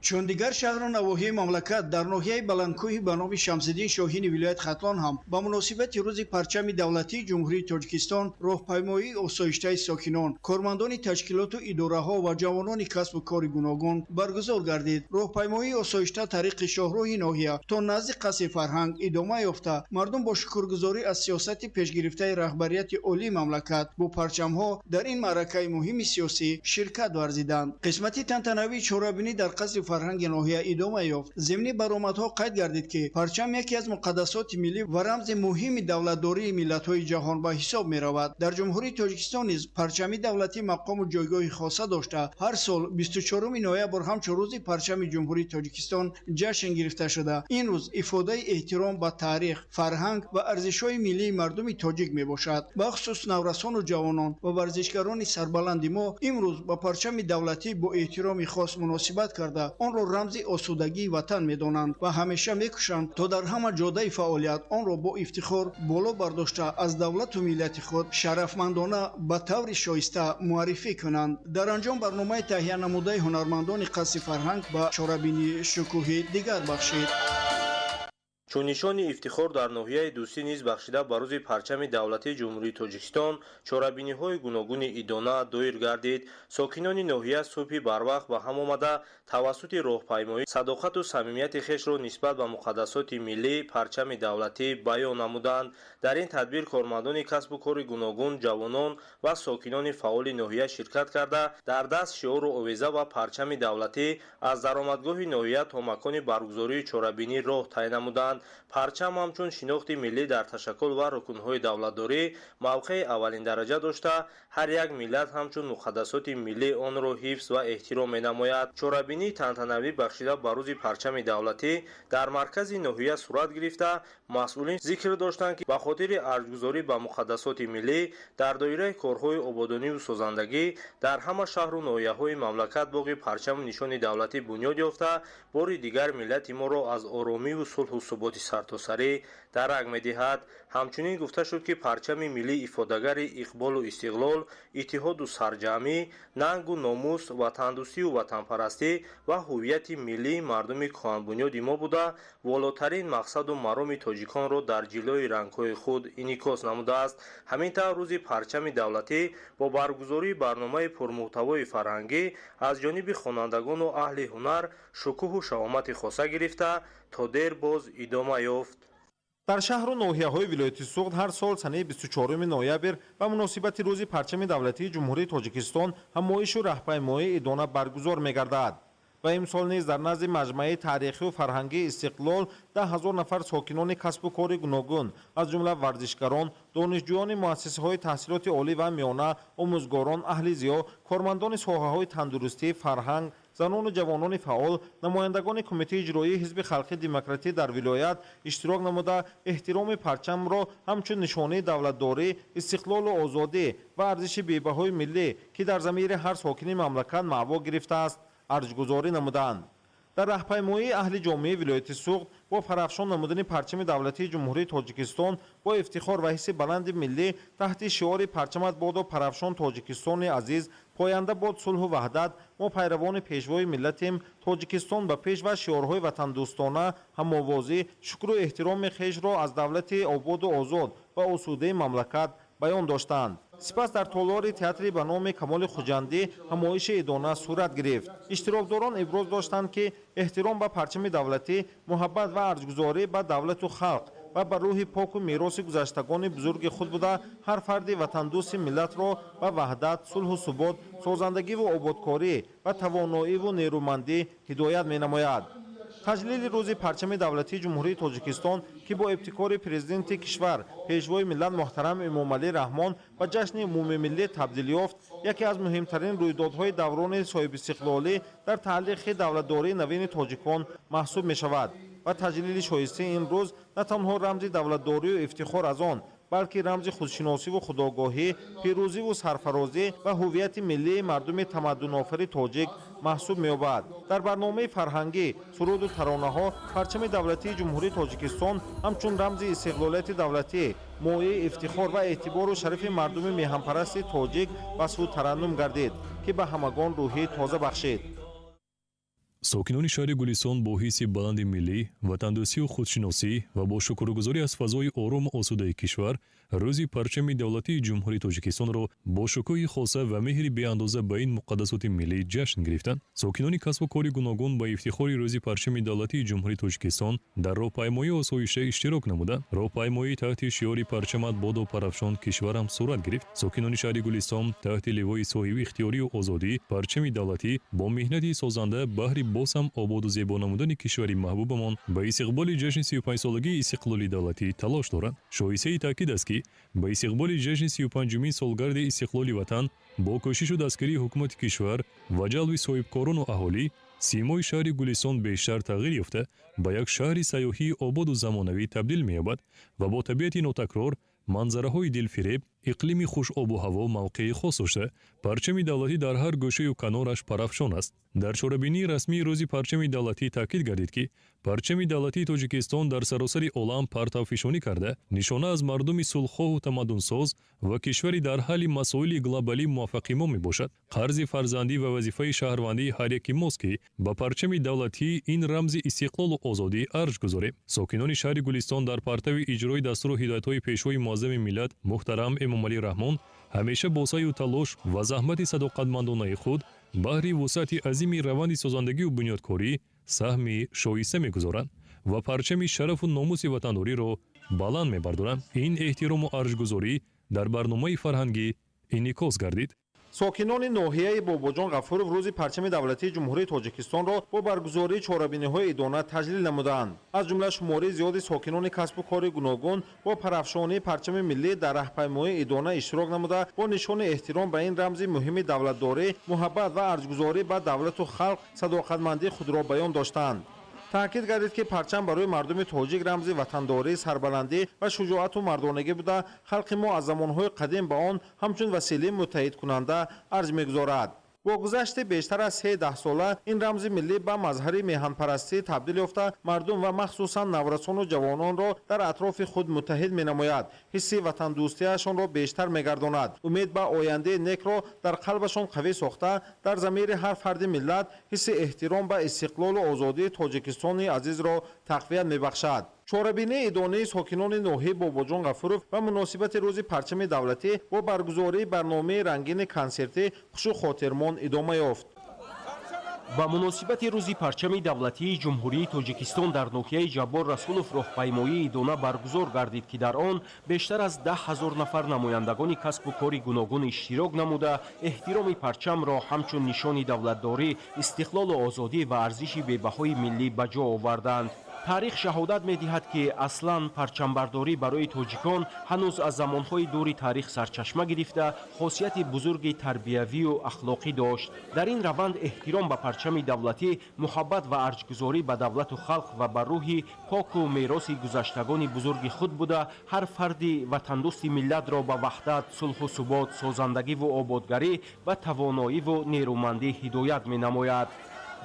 Чун дигар шаҳру навоҳии мамлакат, дар ноҳияи баландкӯҳи ба номи Шамсиддин Шоҳини вилояти Хатлон ҳам ба муносибати рӯзи парчами давлатии Ҷумҳурии Тоҷикистон роҳпаймоии осоиштаи сокинон, кормандони ташкилоту идораҳо ва ҷавонони касбу кори гуногун баргузор гардид. Роҳпаймоии осоишта тариқи шоҳроҳи ноҳия то назди қасри фарҳанг идома ёфта, мардум бо шукргузорӣ аз сиёсати пешгирифтаи раҳбарияти олии мамлакат бо парчамҳо дар ин маъракаи муҳими сиёсӣ ширкат варзиданд. Қисмати тантанавии чорабинӣ дар қасри фарҳанги ноҳия идома ёфт. Зимни баромадҳо қайд гардид, ки парчам яке аз муқаддасоти миллӣ ва рамзи муҳими давлатдории миллатҳои ҷаҳон ба ҳисоб меравад. Дар Ҷумҳурии Тоҷикистон низ парчами давлатӣ мақому ҷойгоҳи хоса дошта, ҳар сол 24 ноябр ҳамчун рӯзи парчами Ҷумҳурии Тоҷикистон ҷашн гирифта шуда, ин рӯз ифодаи эҳтиром ба таърих, фарҳанг ва арзишҳои миллии мардуми тоҷик мебошад. Бахусус наврасону ҷавонон ва варзишгарони сарбаланди мо имрӯз ба парчами давлатӣ бо эҳтироми хос муносибат карда, онро рамзи осудагии ватан медонанд ва ҳамеша мекӯшанд, то дар ҳама ҷодаи фаъолият онро бо ифтихор боло бардошта, аз давлату миллати худ шарафмандона ба таври шоиста муаррифӣ кунанд. Дар анҷом барномаи таҳиянамудаи ҳунармандони қасри фарҳанг ба чорабинии шукӯҳи дигар бахшид. Чун нишони ифтихор дар ноҳияи Дӯстӣ низ бахшида ба рӯзи парчами давлатии Ҷумҳурии Тоҷикистон чорабиниҳои гуногуни идона доир гардид. Сокинони ноҳия субҳи барвақт ба ҳам омада, тавассути роҳпаймоӣ садоқату самимияти хешро нисбат ба муқаддасоти миллӣ, парчами давлатӣ баён намуданд. Дар ин тадбир кормандони касбу кори гуногун, ҷавонон ва сокинони фаъоли ноҳия ширкат карда, дар даст шиору овеза ва парчами давлатӣ аз даромадгоҳи ноҳия то макони баргузории чорабинӣ роҳ тай намуданд. Парчам ҳамчун шинохти миллӣ дар ташаккул ва рукнҳои давлатдорӣ мавқеи аввалиндараҷа дошта, ҳар як миллат ҳамчун муқаддасоти миллӣ онро ҳифз ва эҳтиром менамояд. Чорабинии тантанавӣ бахшида ба рӯзи парчами давлатӣ дар маркази ноҳия сурат гирифта, масъулин зикр доштанд, ки ба хотири арҷгузорӣ ба муқаддасоти миллӣ дар доираи корҳои ободониву созандагӣ дар ҳама шаҳру ноҳияҳои мамлакат боғи парчаму нишони давлатӣ бунёд ёфта, бори дигар миллати моро аз оромиву сулҳу суботи сартосарӣ Дарак медиҳад. Ҳамчунин гуфта шуд, ки парчами миллӣ ифодагари иқболу истиқлол, иттиҳоду сарҷамъӣ, нангу номус, ватандӯстию ватанпарастӣ ва ҳуввияти миллии мардуми кӯҳанбунёди мо буда, волотарин мақсаду мароми тоҷиконро дар ҷилои рангҳои худ инъикос намудааст. Ҳамин тавр, рӯзи парчами давлатӣ бо баргузории барномаи пурмуҳтавои фарҳангӣ аз ҷониби хонандагону аҳли ҳунар шукӯҳу шаҳомати хоса гирифта, то дер боз идома ёфт. Дар шаҳру ноҳияҳои вилояти Суғд ҳар сол санаи 24 ноябр ба муносибати рӯзи парчами давлатии Ҷумҳурии Тоҷикистон ҳамоишу раҳпаймоии идона баргузор мегардад. Ва имсол низ дар назди маҷмааи таърихию фарҳангии Истиқлол 10 000 нафар сокинони касбу кори гуногун, аз ҷумла варзишгарон, донишҷӯёни муассисаҳои таҳсилоти олӣ ва миёна, омӯзгорон, аҳли зиё, кормандони соҳаҳои тандурустӣ, фарҳанг, занону ҷавонони фаъол, намояндагони Кумитаи иҷроии Ҳизби халқи демократӣ дар вилоят иштирок намуда, эҳтироми парчамро ҳамчун нишонаи давлатдорӣ, истиқлолу озодӣ ва арзиши бебаҳои миллӣ, ки дар замири ҳар сокини мамлакат маъво гирифтааст, арҷгузорӣ намуданд. Дар раҳпаймоии аҳли ҷомеаи вилояти Суғд бо парафшон намудани парчами давлатии Ҷумҳурии Тоҷикистон бо ифтихор ва ҳисси баланди миллӣ таҳти шиори «Парчамат бодо парафшон, Тоҷикистони азиз, поянда бод сулҳу ваҳдат, мо пайравони пешвои миллатем, Тоҷикистон ба пеш» ва шиорҳои ватандӯстона ҳамовозӣ шукру эҳтироми хешро аз давлати ободу озод ва осудаи мамлакат баён доштанд. Сипас дар толори театри ба номи Камоли Хуҷандӣ ҳамоиши идона сурат гирифт. Иштирокдорон иброз доштанд, ки эҳтиром ба парчами давлатӣ муҳаббат ва арҷгузорӣ ба давлату халқ ва ба рӯҳи поку мероси гузаштагони бузурги худ буда, ҳар фарди ватандӯсти миллатро ба ваҳдат, сулҳу субот, созандагиву ободкорӣ ва тавоноиву нерӯмандӣ ҳидоят менамояд. Таҷлили рӯзи парчами давлатии Ҷумҳурии Тоҷикистон, ки бо ибтикори Президенти кишвар, Пешвои миллат муҳтарам Эмомалӣ Раҳмон ба ҷашни умумимиллӣ табдил ёфт, яке аз муҳимтарин рӯйдодҳои даврони соҳибистиқлолӣ дар таърихи давлатдории навини тоҷикон маҳсуб мешавад ва таҷлили шоистаи ин рӯз на танҳо рамзи давлатдорию ифтихор аз он, балки рамзи худшиносиву худогоҳӣ, пирӯзиву сарфарозӣ ва ҳуввияти миллии мардуми тамаддунофари тоҷик маҳсуб меёбад. Дар барномаи фарҳангӣ, суруду таронаҳо парчами давлатии Ҷумҳурии Тоҷикистон ҳамчун рамзи истиқлолияти давлатӣ, мояи ифтихор ва эътибору шарафи мардуми меҳанпарасти тоҷик васфу тараннум гардид, ки ба ҳамагон рӯҳии тоза бахшид. Сокинони шаҳри Гулистон бо ҳисси баланди миллӣ, ватандӯстию худшиносӣ ва бо шукргузорӣ аз фазои орому осудаи кишвар рӯзи парчами давлатии Ҷумҳурии Тоҷикистонро бо шукӯҳи хоса ва меҳри беандоза ба ин муқаддасоти миллӣ ҷашн гирифтанд. Сокинони касбу кори гуногун ба ифтихори рӯзи парчами давлатии Ҷумҳурии Тоҷикистон дар роҳпаймоии осоиша иштирок намуданд. Роҳпаймоӣ таҳти шиори «Парчамат бодо парафшон, кишварам» сурат гирифт. Сокинони шаҳри Гулистон таҳти ливои соҳибихтиёрию озодӣ парчами давлатӣ бо меҳнати созанда баҳри боз ҳам ободу зебо намудани кишвари маҳбубамон ба истиқболи ҷашни 35-солагии истиқлоли давлатӣ талош доранд. Шоистаи таъкид аст, ки ба истиқболи ҷашни 35-умин солгарди истиқлоли ватан бо кӯшишу дастгирии ҳукумати кишвар ва ҷалби соҳибкорону аҳолӣ симои шаҳри Гулистон бештар тағйир ёфта, ба як шаҳри сайёҳии ободу замонавӣ табдил меёбад ва бо табиати нотакрор, манзараҳои дилфиреб, иқлими хушобу ҳаво мавқеи хос дошта, парчами давлатӣ дар ҳар гӯшаю канораш парафшон аст. Дар чорабинии расмии рӯзи парчами давлатӣ таъкид гардид, ки парчами давлатии Тоҷикистон дар саросари олам партавфишонӣ карда, нишона аз мардуми сулҳхоҳу тамаддунсоз ва кишвари дар ҳалли масоили глобалӣ муваффақи мо мебошад. Қарзи фарзандӣ ва вазифаи шаҳрвандии ҳар яки мост, ки ба парчами давлатӣ, ин рамзи истиқлолу озодӣ, арҷ гузорем. Сокинони шаҳри Гулистон дар партави иҷрои дастуру ҳидоятҳои Пешвои муаззами миллат муҳтарам Эмомалӣ Раҳмон ҳамеша бо саъю талош ва заҳмати садоқатмандонаи худ баҳри вусъати азими раванди созандагию бунёдкорӣ саҳми шоиста мегузоранд ва парчами шарафу номуси ватандориро баланд мебардоранд. Ин эҳтирому арҷгузорӣ дар барномаи фарҳангӣ инъикос гардид. Сокинони ноҳияи Бобоҷон Ғафуров рӯзи парчами давлатии Ҷумҳурии Тоҷикистонро бо баргузории чорабиниҳои идона таҷлил намуданд. Аз ҷумла шумораи зиёди сокинони касбу кори гуногун бо парафшонии парчами миллӣ дар раҳпаймоии идона иштирок намуда, бо нишони эҳтиром ба ин рамзи муҳими давлатдорӣ, муҳаббат ва арҷгузорӣ ба давлату халқ садоқатмандии худро баён доштанд. Таъкид гардид, ки парчам барои мардуми тоҷик рамзи ватандорӣ, сарбаландӣ ва шуҷоату мардонагӣ буда, халқи мо аз замонҳои қадим ба он ҳамчун василаи муттаҳидкунанда арҷ мегузорад. Бо гузашти бештар аз се даҳсола ин рамзи миллӣ ба мазҳари меҳанпарастӣ табдил ёфта, мардум ва махсусан наврасону ҷавононро дар атрофи худ муттаҳид менамояд, ҳисси ватандӯстиашонро бештар мегардонад, умед ба ояндаи некро дар қалбашон қавӣ сохта, дар замири ҳар фарди миллат ҳисси эҳтиром ба истиқлолу озодии Тоҷикистони азизро тақвият мебахшад. Чорабинии идонаи сокинони ноҳияи Бобоҷон Ғафуров ба муносибати рӯзи парчами давлатӣ бо баргузории барномаи рангини консертӣ хушу хотирмон идома ёфт. Ба муносибати рӯзи парчами давлатии Ҷумҳурии Тоҷикистон дар ноҳияи Ҷаббор Расулов роҳпаймоии идона баргузор гардид, ки дар он бештар аз 10 000 нафар намояндагони касбу кори гуногун иштирок намуда, эҳтироми парчамро ҳамчун нишони давлатдорӣ, истиқлолу озодӣ ва арзиши бебаҳои миллӣ ба ҷо оварданд. Таърих шаҳодат медиҳад, ки аслан парчамбардорӣ барои тоҷикон ҳанӯз аз замонҳои дури таърих сарчашма гирифта, хосияти бузурги тарбиявию ахлоқӣ дошт. Дар ин раванд эҳтиром ба парчами давлатӣ муҳаббат ва арҷгузорӣ ба давлату халқ ва ба рӯҳи поку мероси гузаштагони бузурги худ буда, ҳар фарди ватандӯсти миллатро ба ваҳдат, сулҳу субот, созандагиву ободгарӣ ва тавоноиву нерӯмандӣ ҳидоят менамояд.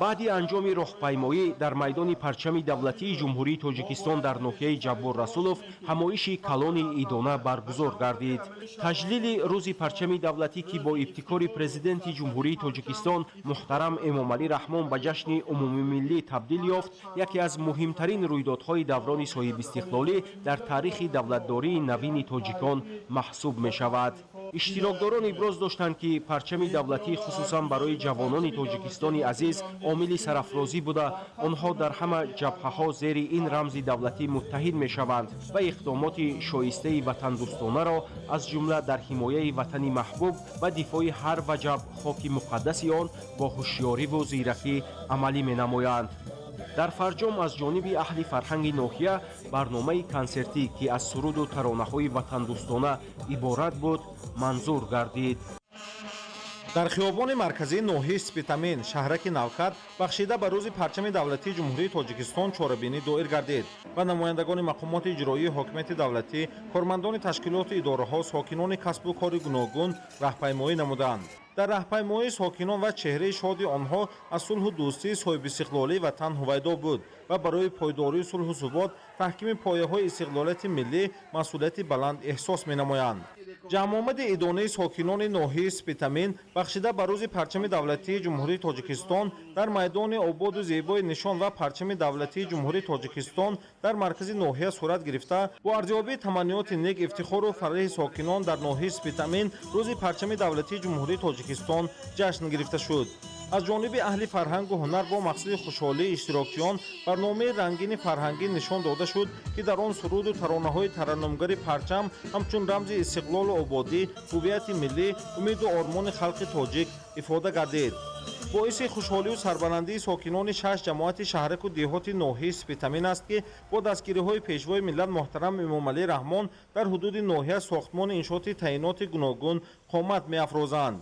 Баъди анҷоми роҳпаймоӣ дар майдони парчами давлатии Ҷумҳурии Тоҷикистон дар ноҳияи Ҷаббор Расулов ҳамоиши калони идона баргузор гардид. Таҷлили рӯзи парчами давлатӣ, ки бо ибтикори Президенти Ҷумҳурии Тоҷикистон муҳтарам Эмомалӣ Раҳмон ба ҷашни умумимиллӣ табдил ёфт, яке аз муҳимтарин рӯйдодҳои даврони соҳибистиқлолӣ дар таърихи давлатдории навини тоҷикон маҳсуб мешавад. Иштирокдорон иброз доштанд, ки парчами давлатӣ хусусан барои ҷавонони Тоҷикистони азиз омили сарафрозӣ буда, онҳо дар ҳама ҷабҳаҳо зери ин рамзи давлатӣ муттаҳид мешаванд ва иқдомоти шоистаи ватандӯстонаро, аз ҷумла дар ҳимояи ватани маҳбуб ва дифои ҳар ваҷаб хоки муқаддаси он, бо ҳушёриву зиракӣ амалӣ менамоянд. Дар фарҷом аз ҷониби аҳли фарҳанги ноҳия барномаи консертӣ, ки аз суруду таронаҳои ватандӯстона иборат буд, манзур гардид. Дар хиёбони марказии ноҳияи Спитамен, шаҳраки Навкар, бахшида ба рӯзи парчами давлатии Ҷумҳурии Тоҷикистон чорабинӣ доир гардид ва намояндагони мақомоти иҷроии ҳокимияти давлатӣ, кормандони ташкилоту идораҳо, сокинони касбу кори гуногун раҳпаймоӣ намуданд. Дар раҳпаймоии сокинон ва чеҳраи шоди онҳо аз сулҳу дӯстии соҳибистиқлолии ватан ҳувайдо буд ва барои пойдории сулҳу субот, таҳкими пояҳои истиқлолияти миллӣ масъулияти баланд эҳсос менамоянд. Ҷамъомади идонаи сокинони ноҳияи Спитамин бахшида ба рӯзи парчами давлатии Ҷумҳурии Тоҷикистон дар майдони ободу зебои нишон ва парчами давлатии Ҷумҳурии Тоҷикистон дар маркази ноҳия сурат гирифта, бо арзёбии таманниёти нек, ифтихору фареҳи сокинон дар ноҳияи Спитамин рӯзи парчами давлатии Ҷумҳурии Тоҷикистон ҷашн гирифта шуд. Аз ҷониби аҳли фарҳангу ҳунар бо мақсади хушҳолии иштирокчиён барномаи рангини фарҳангӣ нишон дода шуд, ки дар он суруду таронаҳои тараннумгари парчам ҳамчун рамзи истиқлолу ободӣ, ҳуввияти миллӣ, умеду ормони халқи тоҷик ифода гардид. Боиси хушҳолию сарбаландии сокинони шаш ҷамоати шаҳраку деҳоти ноҳияи Спитамин аст, ки бо дастгириҳои Пешвои миллат муҳтарам Эмомалӣ Раҳмон дар ҳудуди ноҳия сохтмони иншооти таъиноти гуногун қомат меафрозанд.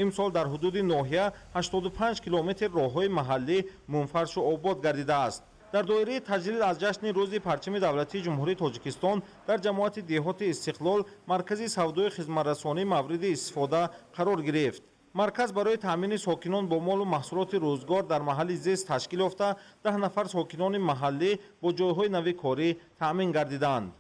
Имсол дар ҳудуди ноҳия 85 километр роҳҳои маҳаллӣ мунфаршу обод гардидааст. Дар доираи таҷлил аз ҷашни рӯзи парчами давлатии Ҷумҳурии Тоҷикистон дар ҷамоати деҳоти Истиқлол маркази савдои хизматрасонӣ мавриди истифода қарор гирифт. Марказ барои таъмини сокинон бо молу маҳсулоти рӯзгор дар маҳалли зист ташкил ёфта, 10 нафар сокинони маҳаллӣ бо ҷойҳои нави корӣ таъмин гардиданд.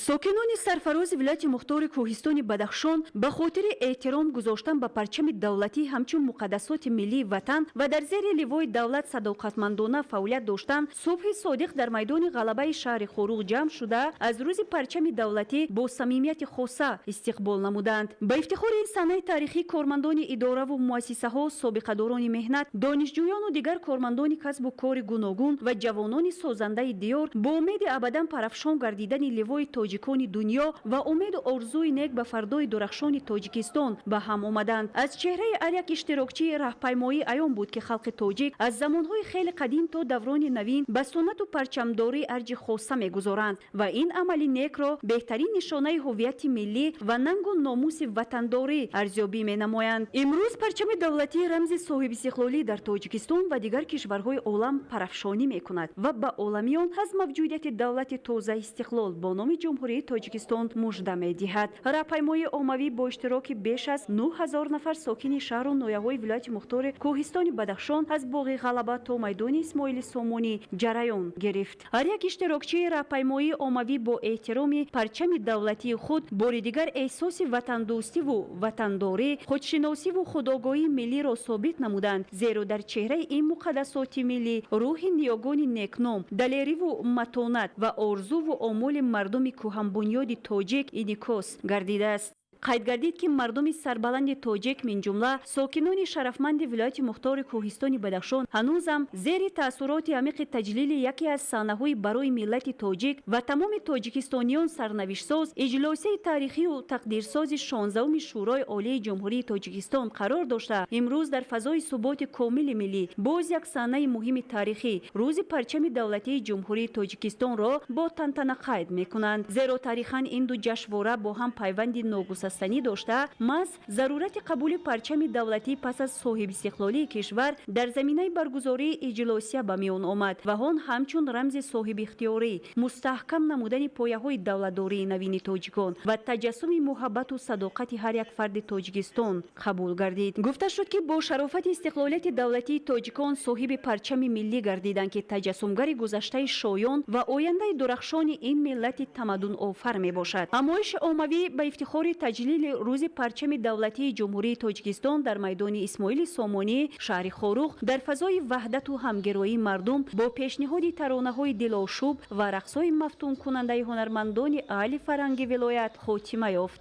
Сокинони сарфарози вилояти мухтори Кӯҳистони Бадахшон ба хотири эҳтиром гузоштан ба парчами давлатӣ ҳамчун муқаддасоти миллии ватан ва дар зери ливои давлат садоқатмандона фаъолият доштан, субҳи содиқ дар майдони Ғалабаи шаҳри Хоруғ ҷамъ шуда, аз рӯзи парчами давлатӣ бо самимияти хоса истиқбол намуданд. Ба ифтихори ин санаи таърихӣ кормандони идораву муассисаҳо, собиқадорони меҳнат, донишҷӯёну дигар кормандони касбу кори гуногун ва ҷавонони созандаи диёр бо умеди абадан парафшон гардидани ливои тоҷикони дунё ва умеду орзуи нек ба фардои дурахшони Тоҷикистон ба ҳам омаданд. Аз чеҳраи ҳар як иштирокчии раҳпаймоӣ аён буд, ки халқи тоҷик аз замонҳои хеле қадим то даврони навин ба суннату парчамдорӣ арҷи хоса мегузоранд ва ин амали некро беҳтарин нишонаи ҳуввияти миллӣ ва нангу номуси ватандорӣ арзёбӣ менамоянд. Имрӯз парчами давлатӣ, рамзи соҳибистиқлолӣ, дар Тоҷикистон ва дигар кишварҳои олам парафшонӣ мекунад ва ба оламиён аз мавҷудияти давлати тозаистиқлол бо номи. Ҷумҳурии Тоҷикистон мужда медиҳад. Раҳпаймоии оммавӣ бо иштироки беш аз 9000 нафар сокини шаҳру ноҳияҳои вилояти мухтори Кӯҳистони Бадахшон аз боғи Ғалаба то майдони Исмоили Сомонӣ ҷараён гирифт. Ҳар як иштирокчии раҳпаймоии оммавӣ бо эҳтироми парчами давлатии худ бори дигар эҳсоси ватандӯстиву ватандорӣ, худшиносиву худогоҳии миллиро собит намуданд, зеро дар чеҳраи ин муқаддасоти миллӣ рӯҳи ниёгони некном, далериву матонат ва орзуву омоли мардуми кӯҳанбунёди тоҷик инъикос гардидааст. Қайд гардид, ки мардуми сарбаланди тоҷик, минҷумла сокинони шарафманди вилояти мухтори Кӯҳистони Бадахшон, ҳанӯзам зери таассуроти амиқи таҷлили яке аз саҳнаҳои барои миллати тоҷик ва тамоми тоҷикистониён сарнавиштсоз, иҷлосияи таърихию тақдирсози 16-уми Шӯрои Олии Ҷумҳурии Тоҷикистон қарор дошта, имрӯз дар фазои суботи комили миллӣ боз як саҳнаи муҳими таърихӣ, Рӯзи парчами давлатии Ҷумҳурии Тоҷикистонро бо тантана қайд мекунанд. Зеро таърихан ин ду ҷашнвора бо ҳам пайванди ногусастанӣ дошта, маҳз зарурати қабули парчами давлатӣ пас аз соҳибистиқлолии кишвар дар заминаи баргузории иҷлосия ба миён омад ва он ҳамчун рамзи соҳибихтиёрӣ, мустаҳкам намудани пояҳои давлатдории навини тоҷикон ва таҷассуми муҳаббату садоқати ҳар як фарди Тоҷикистон қабул гардид. Гуфта шуд, ки бо шарофати истиқлолияти давлатии тоҷикон соҳиби парчами миллӣ гардиданд, ки таҷассумгари гузаштаи шоён ва ояндаи дурахшони ин миллати тамаддунофар мебошад. Ҳамоиши оммавӣ ба ифтихори таҷлили Рӯзи парчами давлатии Ҷумҳурии Тоҷикистон дар майдони Исмоили Сомонӣ шаҳри Хоруғ дар фазои ваҳдату ҳамгироии мардум бо пешниҳоди таронаҳои дилошӯб ва рақсҳои мафтункунандаи ҳунармандони аҳли фарҳанги вилоят хотима ёфт.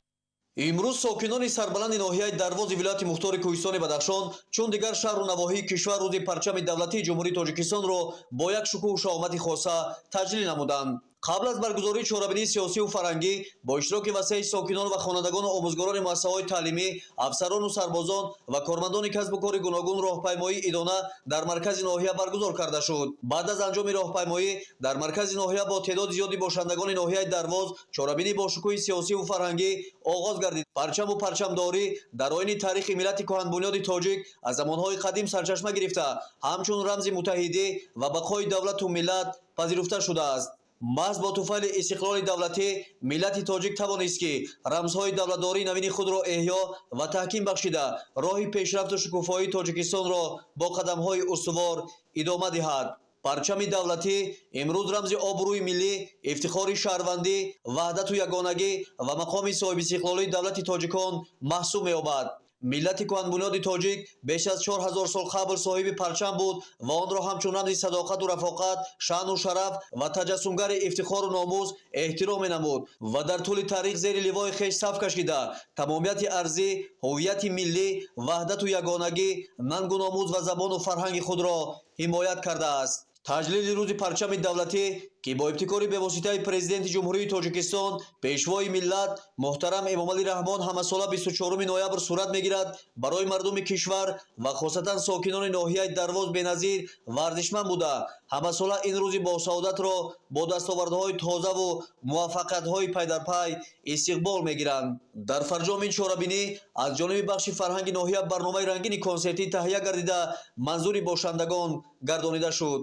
Имрӯз сокинони сарбаланди ноҳияи Дарвози вилояти мухтори Кӯҳистони Бадахшон, чун дигар шаҳру навоҳии кишвар, Рӯзи парчами давлатии Ҷумҳурии Тоҷикистонро бо як шукӯҳу шаҳомати хоса таҷлил намуданд. Қабл аз баргузории чорабинии сиёсиву фарҳангӣ бо иштироки васеи сокинон ва хонандагону омӯзгорони муассисаҳои таълимӣ, афсарону сарбозон ва кормандони касбу кори гуногун роҳпаймоии идона дар маркази ноҳия баргузор карда шуд. Баъд аз анҷоми роҳпаймоӣ дар маркази ноҳия бо теъдоди зиёди бошандагони ноҳияи Дарвоз чорабинӣ бо шукӯҳи сиёсиву фарҳангӣ оғоз гардид. Парчаму парчамдорӣ дар оини таърихи миллати кӯҳанбунёди тоҷик аз замонҳои қадим сарчашма гирифта, ҳамчун рамзи муттаҳидӣ ва бақои давлату миллат пазируфта шудааст. Маҳз бо туфайли истиқлоли давлатӣ миллати тоҷик тавонист, ки рамзҳои давлатдории навини худро эҳё ва таҳким бахшида, роҳи пешрафту шукуфоии Тоҷикистонро бо қадамҳои устувор идома диҳад. Парчами давлатӣ имрӯз рамзи обрӯи миллӣ, ифтихори шаҳрвандӣ, ваҳдату ягонагӣ ва мақоми соҳибистиқлолии давлати тоҷикон маҳсуб меёбад. Миллати кӯҳанбунёди тоҷик беш аз 4000 сол қабл соҳиби парчам буд ва онро ҳамчун рамзи садоқату рафоқат, шаъну шараф ва таҷассумгари ифтихору номус эҳтиром менамуд ва дар тӯли таърих зери ливои хеш саф кашида, тамомияти арзӣ, ҳуввияти миллӣ, ваҳдату ягонагӣ, нангу номус ва забону фарҳанги худро ҳимоят кардааст. Таҷлили Рӯзи парчами давлатӣ, ки бо ибтикори бевоситаи Президенти Ҷумҳурии Тоҷикистон, Пешвои миллат муҳтарам Эмомалӣ Раҳмон ҳамасола 24 ноябр сурат мегирад, барои мардуми кишвар ва хосатан сокинони ноҳияи Дарвоз беназир ва арзишманд буда, ҳамасола ин рӯзи босаодатро бо дастовардҳои тозаву муваффақиятҳои пайдарпай истиқбол мегиранд. Дар фарҷоми ин чорабинӣ аз ҷониби бахши фарҳанги ноҳия барномаи рангини консертӣ таҳия гардида, манзури бошандагон гардонида шуд.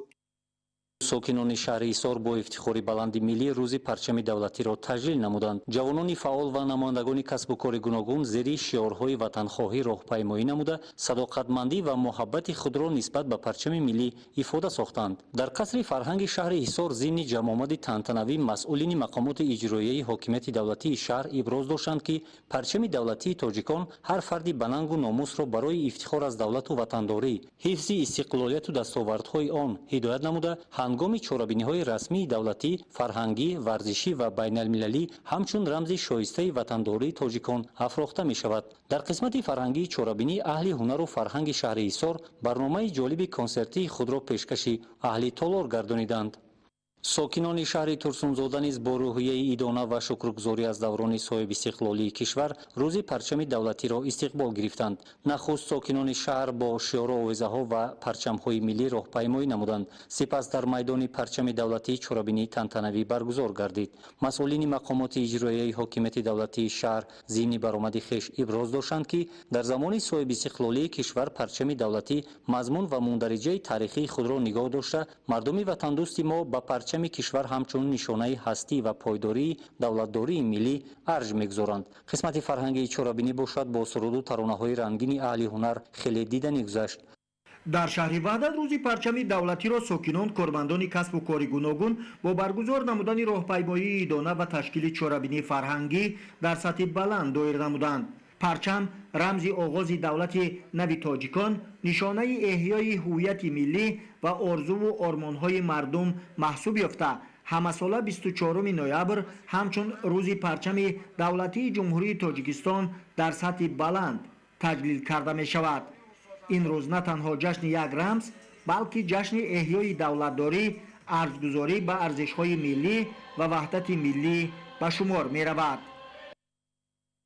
Сокинони шаҳри Ҳисор бо ифтихори баланди миллӣ Рӯзи парчами давлатиро таҷлил намуданд. Ҷавонони фаъол ва намояндагони касбу кори гуногун зери шиорҳои ватанхоҳӣ роҳпаймоӣ намуда, садоқатмандӣ ва муҳаббати худро нисбат ба парчами миллӣ ифода сохтанд. Дар қасри фарҳанги шаҳри Ҳисор зимни ҷамъомади тантанавӣ масъулини мақомоти иҷроияи ҳокимияти давлатии шаҳр иброз доштанд, ки парчами давлатии тоҷикон ҳар фарди банангу номусро барои ифтихор аз давлату ватандорӣ, ҳифзи истиқлолияту дастовардҳои он ҳидоят намуда, ҳангоми чорабиниҳои расмии давлатӣ, фарҳангӣ, варзишӣ ва байналмилалӣ ҳамчун рамзи шоистаи ватандории тоҷикон афрохта мешавад. Дар қисмати фарҳангии чорабинӣ аҳли ҳунару фарҳанги шаҳри Ҳисор барномаи ҷолиби консертии худро пешкаши аҳли толор гардониданд. Сокинони шаҳри Турсунзода низ бо рӯҳияи идона ва шукргузорӣ аз даврони соҳибистиқлолии кишвар Рӯзи парчами давлатиро истиқбол гирифтанд. Нахуст сокинони шаҳр бо шиору овезаҳо ва парчамҳои миллӣ роҳпаймоӣ намуданд. Сипас дар майдони парчами давлатӣ чорабинии тантанавӣ баргузор гардид. Масъулини мақомоти иҷроияи ҳокимияти давлатии шаҳр зимни баромади хеш иброз доштанд, ки дар замони соҳибистиқлолии кишвар парчами давлатӣ мазмун ва мундариҷаи таърихии худро нигоҳ дошта, мардуми ватандӯсти мо ба парчами Парчами кишвар ҳамчун нишонаи ҳастӣ ва пойдории давлатдории миллӣ арҷ мегузоранд. Қисмати фарҳангии чорабинӣ бошад, бо суруду таронаҳои рангини аҳли ҳунар хеле диданӣ гузашт. Дар шаҳри Ваҳдат рӯзи парчами давлатиро сокинон, кормандони касбу кори гуногун бо баргузор намудани роҳпаймоии идона ва ташкили чорабинии фарҳангӣ дар сатҳи баланд доир намуданд. Парчам рамзи оғози давлати нави тоҷикон, нишонаи эҳёи ҳуввияти миллӣ ва орзуву ормонҳои мардум маҳсуб ёфта, ҳамасола 24 ноябр ҳамчун рӯзи парчами давлатии Ҷумҳурии Тоҷикистон дар сатҳи баланд таҷлил карда мешавад. Ин рӯз на танҳо ҷашни як рамз, балки ҷашни эҳёи давлатдорӣ, арзгузорӣ ба арзишҳои миллӣ ва ваҳдати миллӣ ба шумор меравад.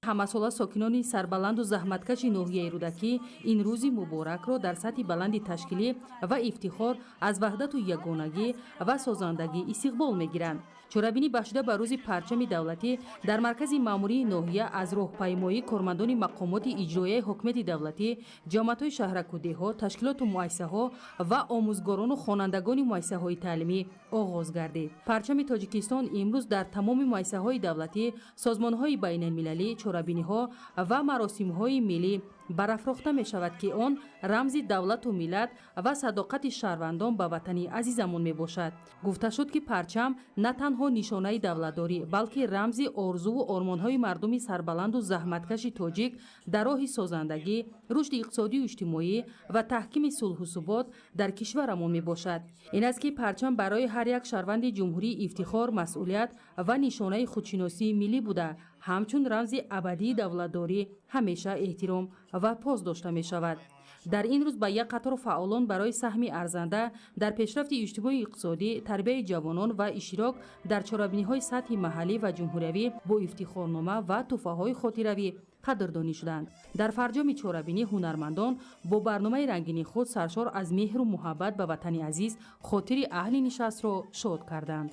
Ҳамасола сокинони сарбаланду заҳматкаши ноҳияи Рӯдакӣ ин рӯзи муборакро дар сатҳи баланди ташкилӣ ва ифтихор аз ваҳдату ягонагӣ ва созандагӣ истиқбол мегиранд. Чорабинӣ бахшида ба рӯзи парчами давлатӣ дар маркази маъмурии ноҳия аз роҳпаймоӣ кормандони мақомоти иҷроияи ҳокимияти давлатӣ, ҷамоатҳои шаҳраку деҳот, ташкилоту муассисаҳо ва омӯзгорону хонандагони муассисаҳои таълимӣ оғоз гардид. Парчами Тоҷикистон имрӯз дар тамоми муассисаҳои давлатӣ, созмонҳои байналмилалӣ, чорабиниҳо ва маросимҳои миллӣ барафрохта мешавад, ки он рамзи давлату миллат ва садоқати шаҳрвандон ба ватани азизамон мебошад. Гуфта шуд, ки парчам на танҳо нишонаи давлатдорӣ, балки рамзи орзуву ормонҳои мардуми сарбаланду заҳматкаши тоҷик дар роҳи созандагӣ, рушди иқтисодию иҷтимоӣ ва таҳкими сулҳу субот дар кишварамон мебошад. Ин аст, ки парчам барои ҳар як шаҳрванди ҷумҳурӣ ифтихор, масъулият ва нишонаи худшиносии миллӣ буда, ҳамчун рамзи абадии давлатдорӣ ҳамеша эҳтиром ва пос дошта мешавад. Дар ин рӯз ба як қатор фаъолон барои саҳми арзанда дар пешрафти иҷтимоию иқтисодӣ, тарбияи ҷавонон ва иштирок дар чорабиниҳои сатҳи маҳаллӣ ва ҷумҳуриявӣ бо ифтихорнома ва тӯҳфаҳои хотиравӣ қадрдонӣ шуданд. Дар фарҷоми чорабинӣ ҳунармандон бо барномаи рангини худ саршор аз меҳру муҳаббат ба ватани азиз хотири аҳли нишастро шод карданд.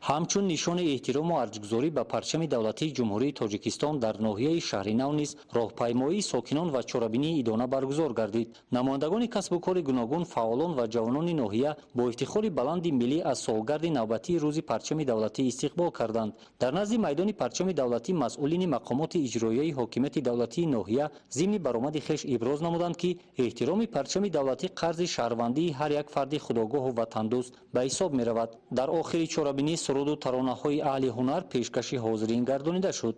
Ҳамчун нишони эҳтирому арҷгузорӣ ба парчами давлатии Ҷумҳурии Тоҷикистон дар ноҳияи Шаҳринав низ роҳпаймоии сокинон ва чорабинии идона баргузор гардид. Намояндагони касбу кори гуногун, фаъолон ва ҷавонони ноҳия бо ифтихори баланди миллӣ аз солгарди навбатии рӯзи парчами давлатӣ истиқбол карданд. Дар назди майдони парчами давлатӣ масъулини мақомоти иҷроияи ҳокимияти давлатии ноҳия зимни баромади хеш иброз намуданд, ки эҳтироми парчами давлатӣ қарзи шаҳрвандии ҳар як фарди худогоҳу ватандӯст ба ҳисоб меравад. Дар охири чорабинӣ суруду таронаҳои аҳли ҳунар пешкаши ҳозирин гардонида шуд.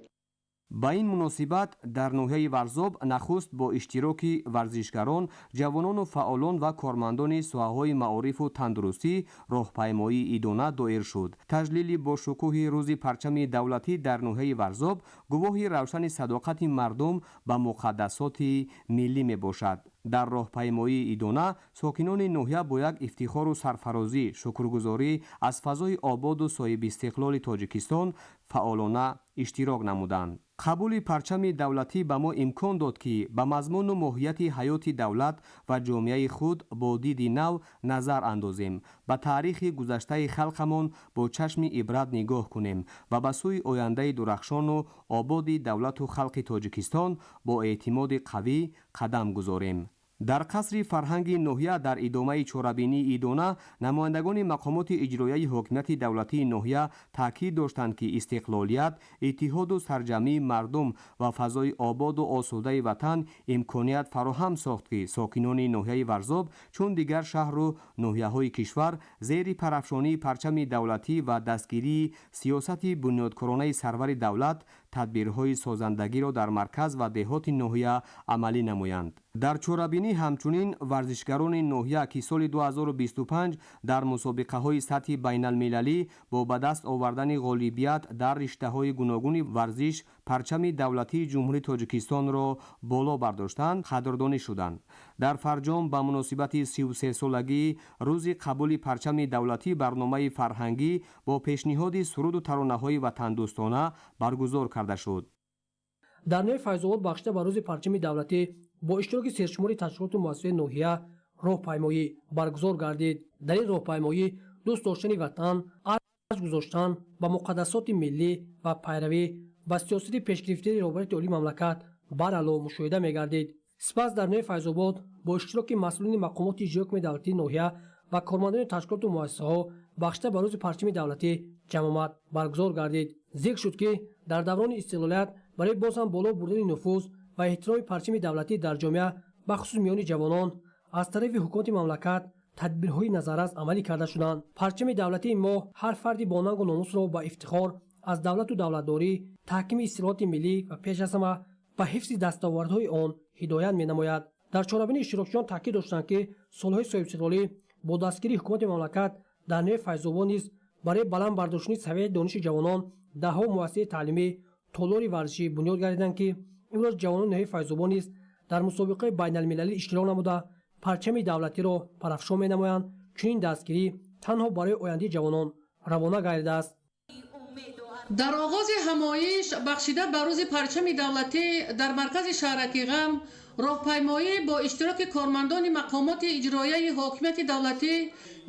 Ба ин муносибат дар ноҳияи Варзоб нахуст бо иштироки варзишгарон, ҷавонону фаъолон ва кормандони соҳаҳои маорифу тандурустӣ роҳпаймоии идона доир шуд. Таҷлили бошукӯҳи рӯзи парчами давлатӣ дар ноҳияи Варзоб гувоҳи равшани садоқати мардум ба муқаддасоти миллӣ мебошад. Дар роҳпаймоии идона сокинони ноҳия бо як ифтихору сарфарозӣ, шукргузорӣ аз фазои ободу соҳибистиқлоли Тоҷикистон фаъолона иштирок намуданд. Қабули парчами давлатӣ ба мо имкон дод, ки ба мазмуну моҳияти ҳаёти давлат ва ҷомеаи худ бо диди нав назар андозем, ба таърихи гузаштаи халқамон бо чашми ибрат нигоҳ кунем ва ба сӯи ояндаи дурахшону ободи давлату халқи Тоҷикистон бо эътимоди қавӣ қадам гузорем. Дар қасри фарҳанги ноҳия дар идомаи чорабинии идона намояндагони мақомоти иҷроияи ҳокимияти давлатии ноҳия таъкид доштанд, ки истиқлолият, иттиҳоду сарҷамъии мардум ва фазои ободу осудаи ватан имконият фароҳам сохт, ки сокинони ноҳияи Варзоб чун дигар шаҳру ноҳияҳои кишвар зери парафшонии парчами давлатӣ ва дастгирии сиёсати бунёдкоронаи сарвари давлат тадбирҳои созандагиро дар марказ ва деҳоти ноҳия амалӣ намоянд. Дар чорабинӣ ҳамчунин варзишгарони ноҳия, ки соли 2025 дар мусобиқаҳои сатҳи байналмилалӣ бо ба даст овардани ғолибият дар риштаҳои гуногуни варзиш парчами давлатии Ҷумҳурии Тоҷикистонро боло бардоштанд, қадрдонӣ шуданд. Дар фарҷом ба муносибати 33-солагии рӯзи қабули парчами давлатӣ барномаи фарҳангӣ бо пешниҳоди суруду таронаҳои ватандӯстона баргузор карда шуд. Дар ноҳияи Файзобод бахшида ба рӯзи парчами давлатӣ бо иштироки сершумори ташкилоту муассисаи ноҳия роҳпаймоӣ баргузор гардид. Дар ин роҳпаймоӣ дӯст доштани ватан, арҷ гузоштан ба муқаддасоти миллӣ ва пайравӣ ба сиёсати пешгирифтаи роҳбарияти олии мамлакат барало мушоҳида мегардид. Сипас дар ноҳияи Файзобод бо иштироки масъулини мақомоти иҷроии ҳокимияти давлатии ноҳия ва кормандони ташкилоту муассисаҳо Бахшида ба рӯзи парчами давлатӣ ҷамъомад баргузор гардид. Зикр шуд, ки дар даврони истиқлолият барои боз ҳам боло бурдани нуфуз ва эҳтироми парчами давлатӣ дар ҷомеа, бахусус миёни ҷавонон, аз тарафи ҳукумати мамлакат тадбирҳои назаррас амалӣ карда шуданд. Парчами давлатии мо ҳар фарди бо нангу номусро ба ифтихор аз давлату давлатдорӣ, таҳкими истиқлолияти миллӣ ва пеш аз ҳама ба ҳифзи дастовардҳои он ҳидоят менамояд. Дар чорабинӣ иштирокчиён таъкид доштанд, ки солҳои соҳибистиқлолӣ бо дастгирии ҳукумати мамлакат дар ноҳияи Файзобод низ барои баланд бардоштани савияи дониши ҷавонон даҳҳо муассисаи таълимӣ, толори варзишӣ бунёд гардиданд, ки имрӯз ҷавонони ноҳияи Файзобод низ дар мусобиқаи байналмилалӣ иштирок намуда, парчами давлатиро парафшон менамоянд. Чунин дастгирӣ танҳо барои ояндаи ҷавонон равона гардидааст. Дар оғози ҳамоиш бахшида ба рӯзи парчами давлатӣ дар маркази шаҳраки Ғам роҳпаймоӣ бо иштироки кормандони мақомоти иҷроияи ҳокимияти давлатӣ,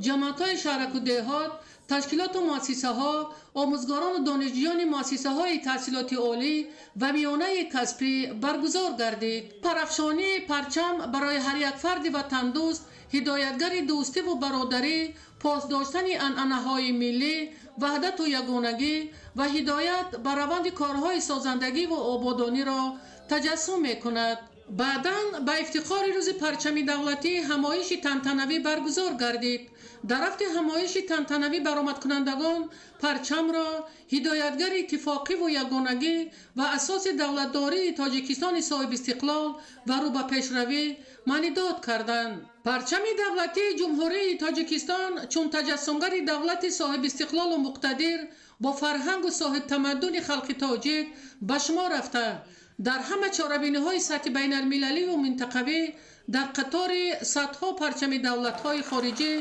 ҷамоатҳои шаҳраку деҳот, ташкилоту муассисаҳо, омӯзгорону донишҷӯёни муассисаҳои таҳсилоти олӣ ва миёнаи касбӣ баргузор гардид. Парафшонии парчам барои ҳар як фарди ватандӯст ҳидоятгари дӯстиву бародарӣ, пос доштани анъанаҳои миллӣ, ваҳдату ягонагӣ ва ҳидоят ба раванди корҳои созандагиву ободониро таҷассум мекунад. Баъдан ба ифтихори рӯзи парчами давлатӣ ҳамоиши тантанавӣ баргузор гардид. Дар рафти ҳамоиши тантанавӣ баромадкунандагон парчамро ҳидоятгари иттифоқиву ягонагӣ ва асоси давлатдории Тоҷикистони соҳибистиқлол ва рӯ ба пешравӣ маънидод карданд. Парчами давлатии Ҷумҳурии Тоҷикистон чун таҷассумгари давлати соҳибистиқлолу муқтадир бо фарҳангу соҳибтамаддуни халқи тоҷик ба шумор рафта, дар ҳама чорабиниҳои сатҳи байналмилаливу минтақавӣ дар қатори садҳо парчами давлатҳои хориҷӣ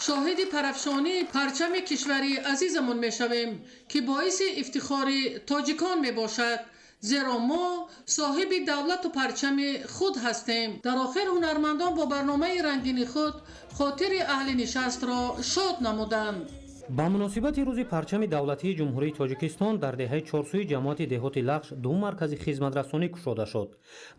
шоҳиди парафшонии парчами кишвари азизамон мешавем, ки боиси ифтихори тоҷикон мебошад, зеро мо соҳиби давлату парчами худ ҳастем. Дар охир ҳунармандон бо барномаи рангини худ хотири аҳли нишастро шод намуданд. Ба муносибати рӯзи парчами давлатии Ҷумҳурии Тоҷикистон дар деҳаи Чорсӯи ҷамоати деҳоти Лахш ду маркази хизматрасонӣ кушода шуд.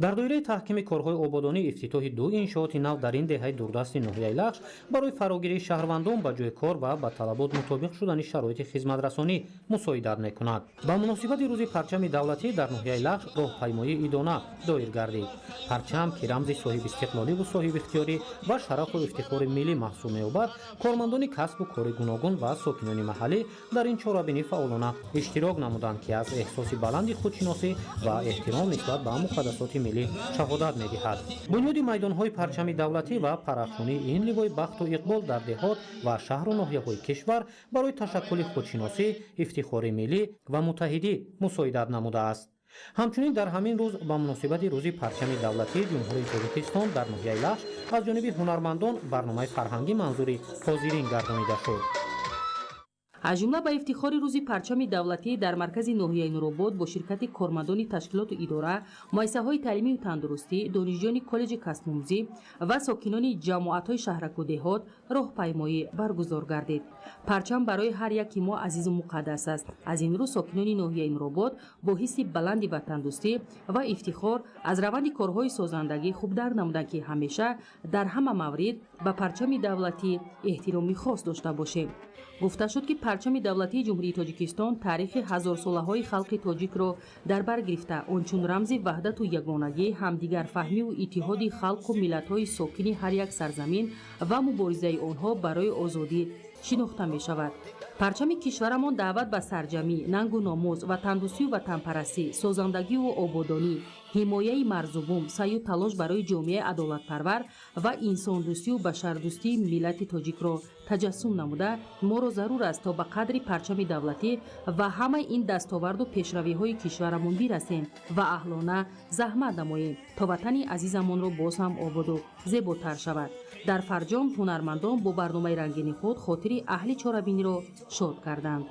Дар доираи таҳкими корҳои ободонӣ ифтитоҳи ду иншооти нав дар ин деҳаи дурдасти ноҳияи Лахш барои фарогирии шаҳрвандон ба ҷои кор ва ба талабот мутобиқ шудани шароити хизматрасонӣ мусоидат мекунад. Ба муносибати рӯзи парчами давлатӣ дар ноҳияи Лахш роҳпаймоии идона доир гардид. Парчам, ки рамзи соҳибистиқлоливу соҳибихтиёрӣ ва шарафу ифтихори миллӣ маҳсуб меёбад, кормандони касбу кори гуногун ва сокинони маҳаллӣ дар ин чорабинӣ фаъолона иштирок намуданд, ки аз эҳсоси баланди худшиносӣ ва эҳтиром нисбат ба муқаддасоти миллӣ шаҳодат медиҳад. Бунёди майдонҳои парчами давлатӣ ва парафшонии ин ливои бахту иқбол дар деҳот ва шаҳру ноҳияҳои кишвар барои ташаккули худшиносӣ, ифтихори миллӣ ва муттаҳидӣ мусоидат намудааст. Ҳамчунин дар ҳамин рӯз ба муносибати рӯзи парчами давлатии Ҷумҳурии Тоҷикистон дар ноҳияи Лахш аз ҷониби ҳунармандон барномаи фарҳангӣ манзури ҳозирин гардонида шуд. Аз ҷумла ба ифтихори рӯзи парчами давлатӣ дар маркази ноҳияи Нуробод бо ширкати кормандони ташкилоту идора, муассисаҳои таълимию тандурустӣ, донишҷӯёни коллеҷи касбомӯзӣ ва сокинони ҷамоатҳои шаҳраку деҳот роҳпаймоӣ баргузор гардид. Парчам барои ҳар яки мо азизу муқаддас аст. Аз ин рӯ сокинони ноҳияи Нуробод бо ҳисси баланди ватандӯстӣ ва ифтихор аз раванди корҳои созандагӣ хуб дарк намуданд, ки ҳамеша дар ҳама маврид ба парчами давлатӣ эҳтироми хос дошта бошем. Гуфта шуд, ки парчами давлатии Ҷумҳурии Тоҷикистон таърихи ҳазорсолаҳои халқи тоҷикро дар бар гирифта, он чун рамзи ваҳдату ягонагӣ, ҳамдигарфаҳмиву иттиҳоди халқу миллатҳои сокини ҳар як сарзамин ва муборизаи онҳо барои озодӣ шинохта мешавад. Парчами кишварамон даъват ба сарҷамӣ, нангу номус, ватандӯстию ватанпарастӣ, созандагиву ободонӣ, ҳимояи марзу бум, саъю талош барои ҷомеаи адолатпарвар ва инсондӯстию башардӯстии миллати тоҷикро таҷассум намуда, моро зарур аст, то ба қадри парчами давлатӣ ва ҳамаи ин дастоварду пешравиҳои кишварамон бирасем ва аҳлона заҳмат намоем, то ватани азизамонро боз ҳам ободу зеботар шавад. Дар фарҷом ҳунармандон бо барномаи рангини худ хотири аҳли чорабиниро шод карданд.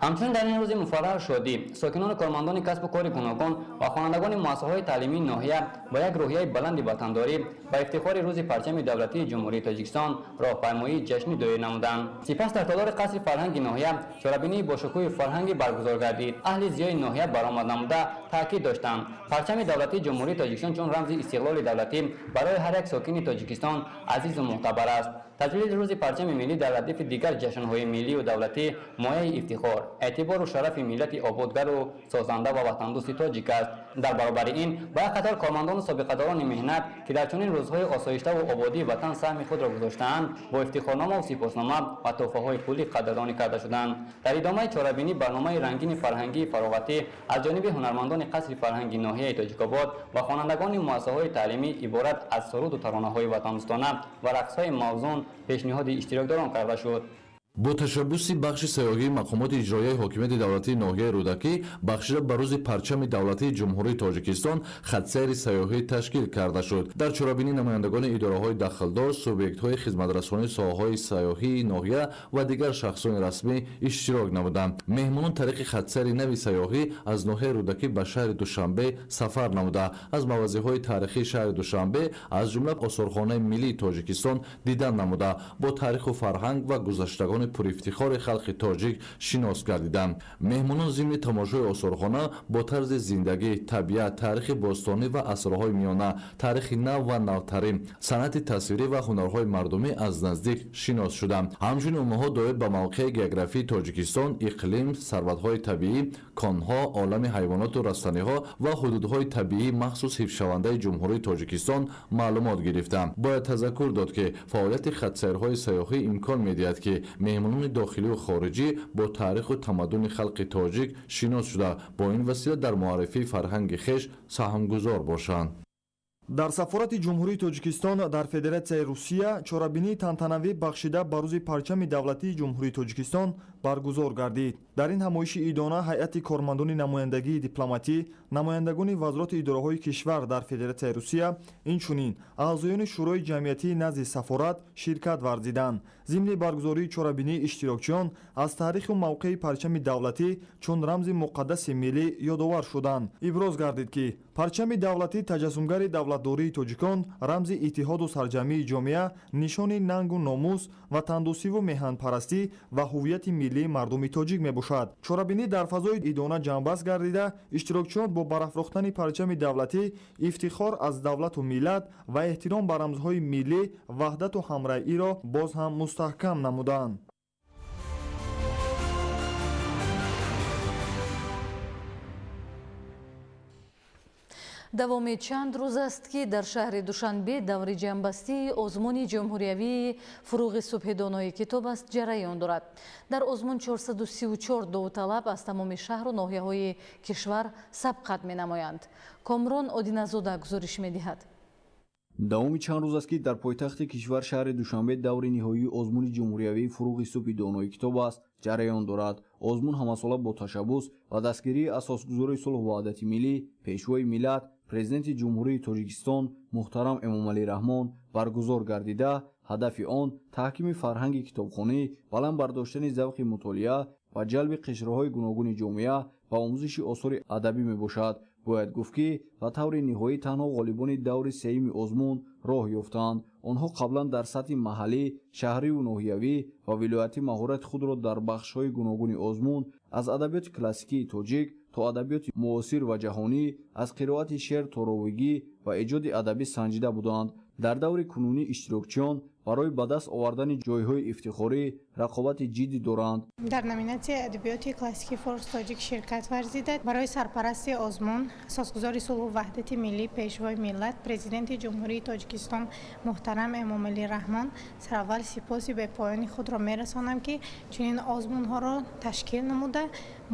Ҳамчунин дар ин рӯзи муфарраҳу шодӣ сокинону кормандони касбу кори гуногун ва хонандагони муассисаҳои таълимии ноҳия ба як рӯҳияи баланди ватандорӣ ба ифтихори рӯзи парчами давлатии Ҷумҳурии Тоҷикистон роҳпаймоии ҷашнӣ доир намуданд. Сипас дар толори қасри фарҳанги ноҳия чорабинии бошукӯҳи фарҳангӣ баргузор гардид. Аҳли зиёи ноҳия баромад намуда таъкид доштанд: парчами давлатии Ҷумҳурии Тоҷикистон чун рамзи истиқлоли давлатӣ барои ҳар як сокини Тоҷикистон азизу мӯътабар аст. Таҷлили рӯзи парчами миллӣ дар радифи дигар ҷашнҳои миллию давлатӣ мояи ифтихор, эътибору шарафи миллати ободгару созанда ва ватандӯсти тоҷик аст. Дар баробари ин ба як қатор кормандону собиқадорони меҳнат, ки дар чунин рӯзҳои осоиштаву ободии ватан саҳми худро гузоштаанд, бо ифтихорномаву сипоснома ва тӯҳфаҳои пулӣ қадрдонӣ карда шуданд. Дар идомаи чорабинӣ барномаи рангини фарҳангии фароғатӣ аз ҷониби ҳунармандони қасри фарҳанги ноҳияи Тоҷикобод ва хонандагони муассисаҳои таълимӣ иборат аз суруду таронаҳои ватандӯстона ва рақсҳои мавзун пешниҳоди иштирокдорон карда шуд. Бо ташаббуси бахши сайёҳии мақомоти иҷроияи ҳокимияти давлатии ноҳияи Рӯдакӣ бахшида ба рӯзи парчами давлатии Ҷумҳурии Тоҷикистон хатсайри сайёҳӣ ташкил карда шуд. Дар чорабинӣ намояндагони идораҳои дахлдор, субъектҳои хизматрасонии соҳаҳои сайёҳии ноҳия ва дигар шахсони расмӣ иштирок намуданд. Меҳмонон тариқи хатсайри нави сайёҳӣ аз ноҳияи Рӯдакӣ ба шаҳри Душанбе сафар намуда, аз мавозеъҳои таърихии шаҳри Душанбе, аз ҷумла осорхонаи миллии Тоҷикистон дидан намуда, бо таъриху фарҳанг ва гузаштагони пурифтихори халқи тоҷик шинос гардиданд. Меҳмонон зимни тамошои осорхона бо тарзи зиндагӣ, табиат, таърихи бостонӣ ва асрҳои миёна, таърихи нав ва навтарин, санъати тасвирӣ ва ҳунарҳои мардумӣ аз наздик шинос шуданд. Ҳамчунин онҳо доир ба мавқеи географии Тоҷикистон, иқлим, сарватҳои табиӣ, конҳо, олами ҳайвоноту растаниҳо ва ҳудудҳои табиии махсус ҳифзшавандаи Ҷумҳурии Тоҷикистон маълумот гирифтанд. Бояд тазаккур дод, ки фаъолияти хатсайрҳои сайёҳӣ имкон медиҳад, ки меҳмонони дохилию хориҷӣ бо таъриху тамаддуни халқи тоҷик шинос шуда, бо ин васила дар муаррифии фарҳанги хеш саҳмгузор бошанд. Дар сафорати Ҷумҳурии Тоҷикистон дар Федератсияи Русия чорабинии тантанавӣ бахшида ба рӯзи парчами давлатии Ҷумҳурии Тоҷикистон баргузор гардид. Дар ин ҳамоиши идона ҳайати кормандони намояндагии дипломатӣ, намояндагони вазорати идораҳои кишвар дар Федератсияи Русия, инчунин аъзоёни Шӯрои ҷамъиятии назди сафорат ширкат варзиданд. Зимни баргузории чорабинии иштирокчиён аз таъриху мавқеи парчами давлатӣ чун рамзи муқаддаси миллӣ ёдовар шуданд. Иброз гардид, ки парчами давлатӣ таҷассумгари давлатдории тоҷикон, рамзи иттиҳоду сарҷамъии ҷомеа, нишони нангу номус, ватандӯстиву меҳанпарастӣ ва ҳуввияти миллии мардуми тоҷик мебошад. Чорабинӣ дар фазои идона ҷамъбаст гардида, иштирокчиён бо барафрохтани парчами давлатӣ ифтихор аз давлату миллат ва эҳтиром ба рамзҳои миллӣ, ваҳдату ҳамраҳиро боз ҳам мустаҳкам намуданд. Давоми чанд рӯз аст, ки дар шаҳри Душанбе даври ҷамъбастии озмуни ҷумҳуриявии «Фуруғи субҳи донои китоб аст» ҷараён дорад. Дар озмун 434 довталаб аз тамоми шаҳру ноҳияҳои кишвар сабқат менамоянд. Комрон Одиназода гузориш медиҳад. Давоми чанд рӯз аст, ки дар пойтахти кишвар, шаҳри Душанбе, даври ниҳоии озмуни ҷумҳуриявии «Фуруғи субҳи донои китоб аст» ҷараён дорад. Озмун ҳамасола бо ташаббус ва дастгирии асосгузори сулҳу ваҳдати миллӣ, пешвои миллат, президенти Ҷумҳурии Тоҷикистон муҳтарам Эмомалӣ Раҳмон баргузор гардида, ҳадафи он таҳкими фарҳанги китобхонӣ, баланд бардоштани завқи мутолиа ва ҷалби қишрҳои гуногуни ҷомеа ба омӯзиши осори адабӣ мебошад. Бояд гуфт, ки ба таври ниҳоӣ танҳо ғолибони даври сеюми озмун роҳ ёфтанд. Онҳо қаблан дар сатҳи маҳаллӣ, шаҳриву ноҳиявӣ ва вилоятӣ маҳорати худро дар бахшҳои гуногуни озмун аз адабиёти классикии тоҷик то адабиёти муосир ва ҷаҳонӣ, аз қироати шеър то ровигӣ ва эҷоди адабӣ санҷида буданд. Дар даври кунунӣ иштирокчиён барои ба даст овардани ҷойҳои ифтихорӣ рақобати ҷиддӣ доранд. Дар номинатсияи адабиёти классикии форс тоҷик ширкат варзида, барои сарпарасти озмун, асосгузори сулҳу ваҳдати миллӣ, пешвои миллат, президенти Ҷумҳурии Тоҷикистон муҳтарам Эмомалӣ Раҳмон сараввал сипоси бепоёни худро мерасонам, ки чунин озмунҳоро ташкил намуда,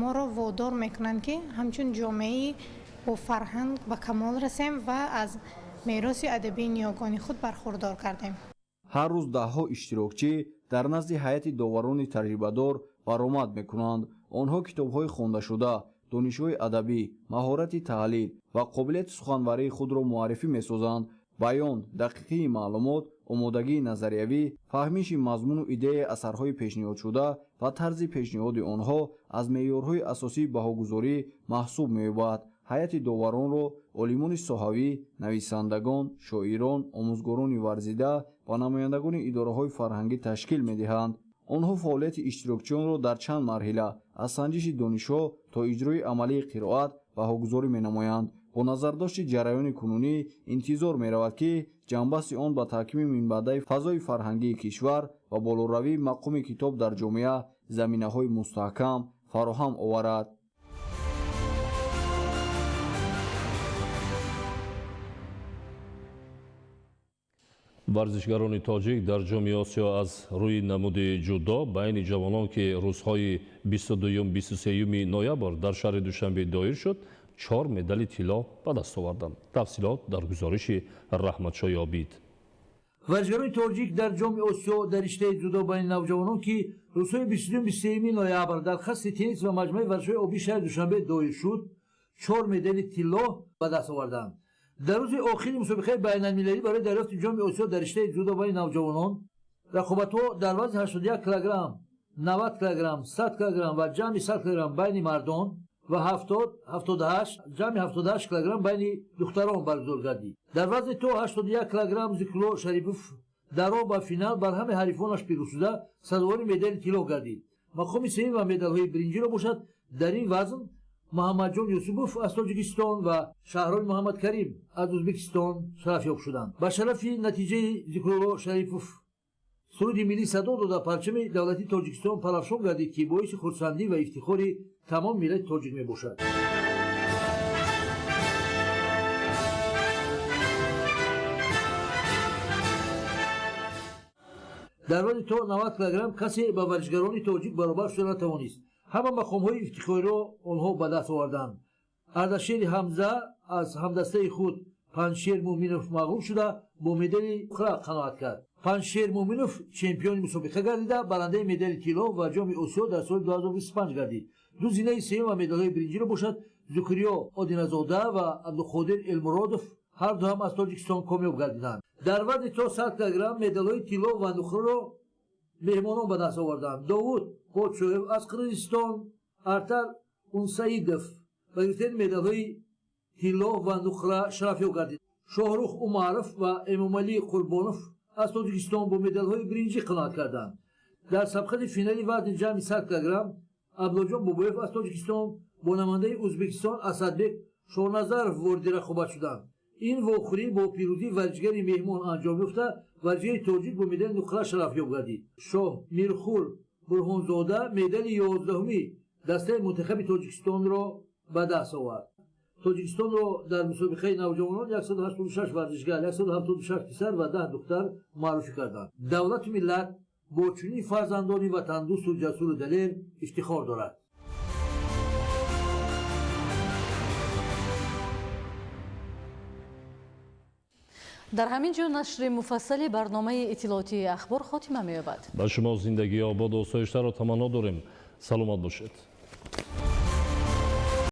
моро водор мекунанд, ки ҳамчун ҷомеаи бо фарҳанг ба камол расем ва аз мероси адабии ниёгони худ бархурдор кардем. Ҳар рӯз даҳҳо иштирокчӣ дар назди ҳайати доварони таҷрибадор баромад мекунанд. Онҳо китобҳои хондашуда, донишҳои адабӣ, маҳорати таҳлил ва қобилияти суханварии худро муаррифӣ месозанд. Баён, дақиқии маълумот, омодагии назариявӣ, фаҳмиши мазмуну идеяи асарҳои пешниҳодшуда ва тарзи пешниҳоди онҳо аз меъёрҳои асосии баҳогузорӣ маҳсуб меёбад. Ҳайати доваронро олимони соҳавӣ, нависандагон, шоирон, омӯзгорони варзида ва намояндагони идораҳои фарҳангӣ ташкил медиҳанд. Онҳо фаъолияти иштирокчиёнро дар чанд марҳила аз санҷиши донишҳо то иҷрои амалии қироат баҳогузорӣ менамоянд. Бо назардошти ҷараёни кунунӣ интизор меравад, ки ҷанбасти он ба таҳкими минбаъдаи фазои фарҳангии кишвар ва болоравии мақоми китоб дар ҷомеа заминаҳои мустаҳкам фароҳам оварад. Варзишгарони тоҷик дар Ҷоми Осиё аз рӯи намуди ҷудо байни ҷавонон, ки рӯзҳои 22-23 ноябр дар шаҳри Душанбе доир шуд, 4 медали тилло ба даст оварданд. Тафсилот дар гузориши Раҳматшоҳи Обид. Варзишгарони тоҷик дар Ҷоми Осиё дар риштаи ҷудо байни навҷавонон, ки рӯзҳои 22-23 ноябр дар қасри теннис ва маҷмӯаи варзишҳои обии шаҳри Душанбе доир шуд, 4 медали тилло ба даст оварданд. Дар рӯзи охири мусобиқаи байналмилалӣ барои дарёфти Ҷоми Осиё дар риштаи ҷудо байни навҷавонон рақобатҳо дар вазни 81 килограмм, 90 килограмм, 100 килограмм ва ҷамъи 100 килограмм байни мардон ва 70, 78, ҷамъи 78 килограмм байни духтарон баргузор гардид. Дар вазни то 81 килограмм Зикрулло Шарипов дар роҳ ба финал бар ҳамаи ҳарифонаш пирӯз шуда сазовори медали тилло гардид. Мақоми сеюм ва медалҳои биринҷиро бошад дар ин вазн Муҳаммадҷон Юсупов аз Тоҷикистон ва Шаҳроми Муҳаммадкарим аз Ӯзбекистон шарафёб шуданд. Ба шарафи натиҷаи Зикрулло Шарипов суруди миллӣ садо дода парчами давлатии Тоҷикистон парафшон гардид, ки боиси хурсандӣ ва ифтихори тамоми миллати тоҷик мебошад. Дар вазни то 90 килограмм касе ба варзишгарони тоҷик баробар шуда натавонист. Ҳама мақомҳои ифтихориро онҳо ба даст оварданд. Ардашери Ҳамза аз ҳамдастаи худ Панҷшер Муъминов мағлуб шуда бо медали нуқра қаноат кард. Панҷшер Муъминов чемпиони мусобиқа гардида барандаи медали тилло ва Ҷоми Осиё дар соли 2025 гардид. Ду зинаи сеюм ва медалҳои биринҷиро бошад Зукриё Одиназода ва Абдуқодир Элмуродов ҳарду ҳам аз Тоҷикистон комёб гардиданд. Дар вазни то 100 килограмм медалҳои тилло ва нуқраро меҳмонон ба даст оварданд. Довуд Почоев аз Қирғизистон, Артар Унсаидов ба гирифтани медалҳои тилло ва нуқра шарафёб гардид. Шоҳрух Умаров ва Эмомалӣ Қурбонов аз Тоҷикистон бо медалҳои биринҷӣ қаноат карданд. Дар сабқати финали вазни ҷамъи 100 килограмм Абдуллоҷон Бобоев аз Тоҷикистон бо намояндаи Ӯзбекистон Асадбек Шоназаров вориди рақобат шуданд. Ин вохӯрӣ бо пирӯзии варзишгари меҳмон анҷом ёфта варзишгари тоҷик бо медали нуқра шарафёб гардид. Шоҳ Мирхур Бурҳонзода медали 11-уми дастаи мунтахаби Тоҷикистонро ба даст овард. Тоҷикистонро дар мусобиқаи навҷавонон 186 варзишгар, 176 писар ва 10 духтар маъруфӣ карданд. Давлату миллат бо чунин фарзандони ватандӯсту ҷасуру далер ифтихор дорад. Дар ҳамин ҷо нашри муфассали барномаи иттилоотии ахбор хотима меёбад. Ба шумо зиндагии ободу осоиштаро таманно дорем. Саломат бошед.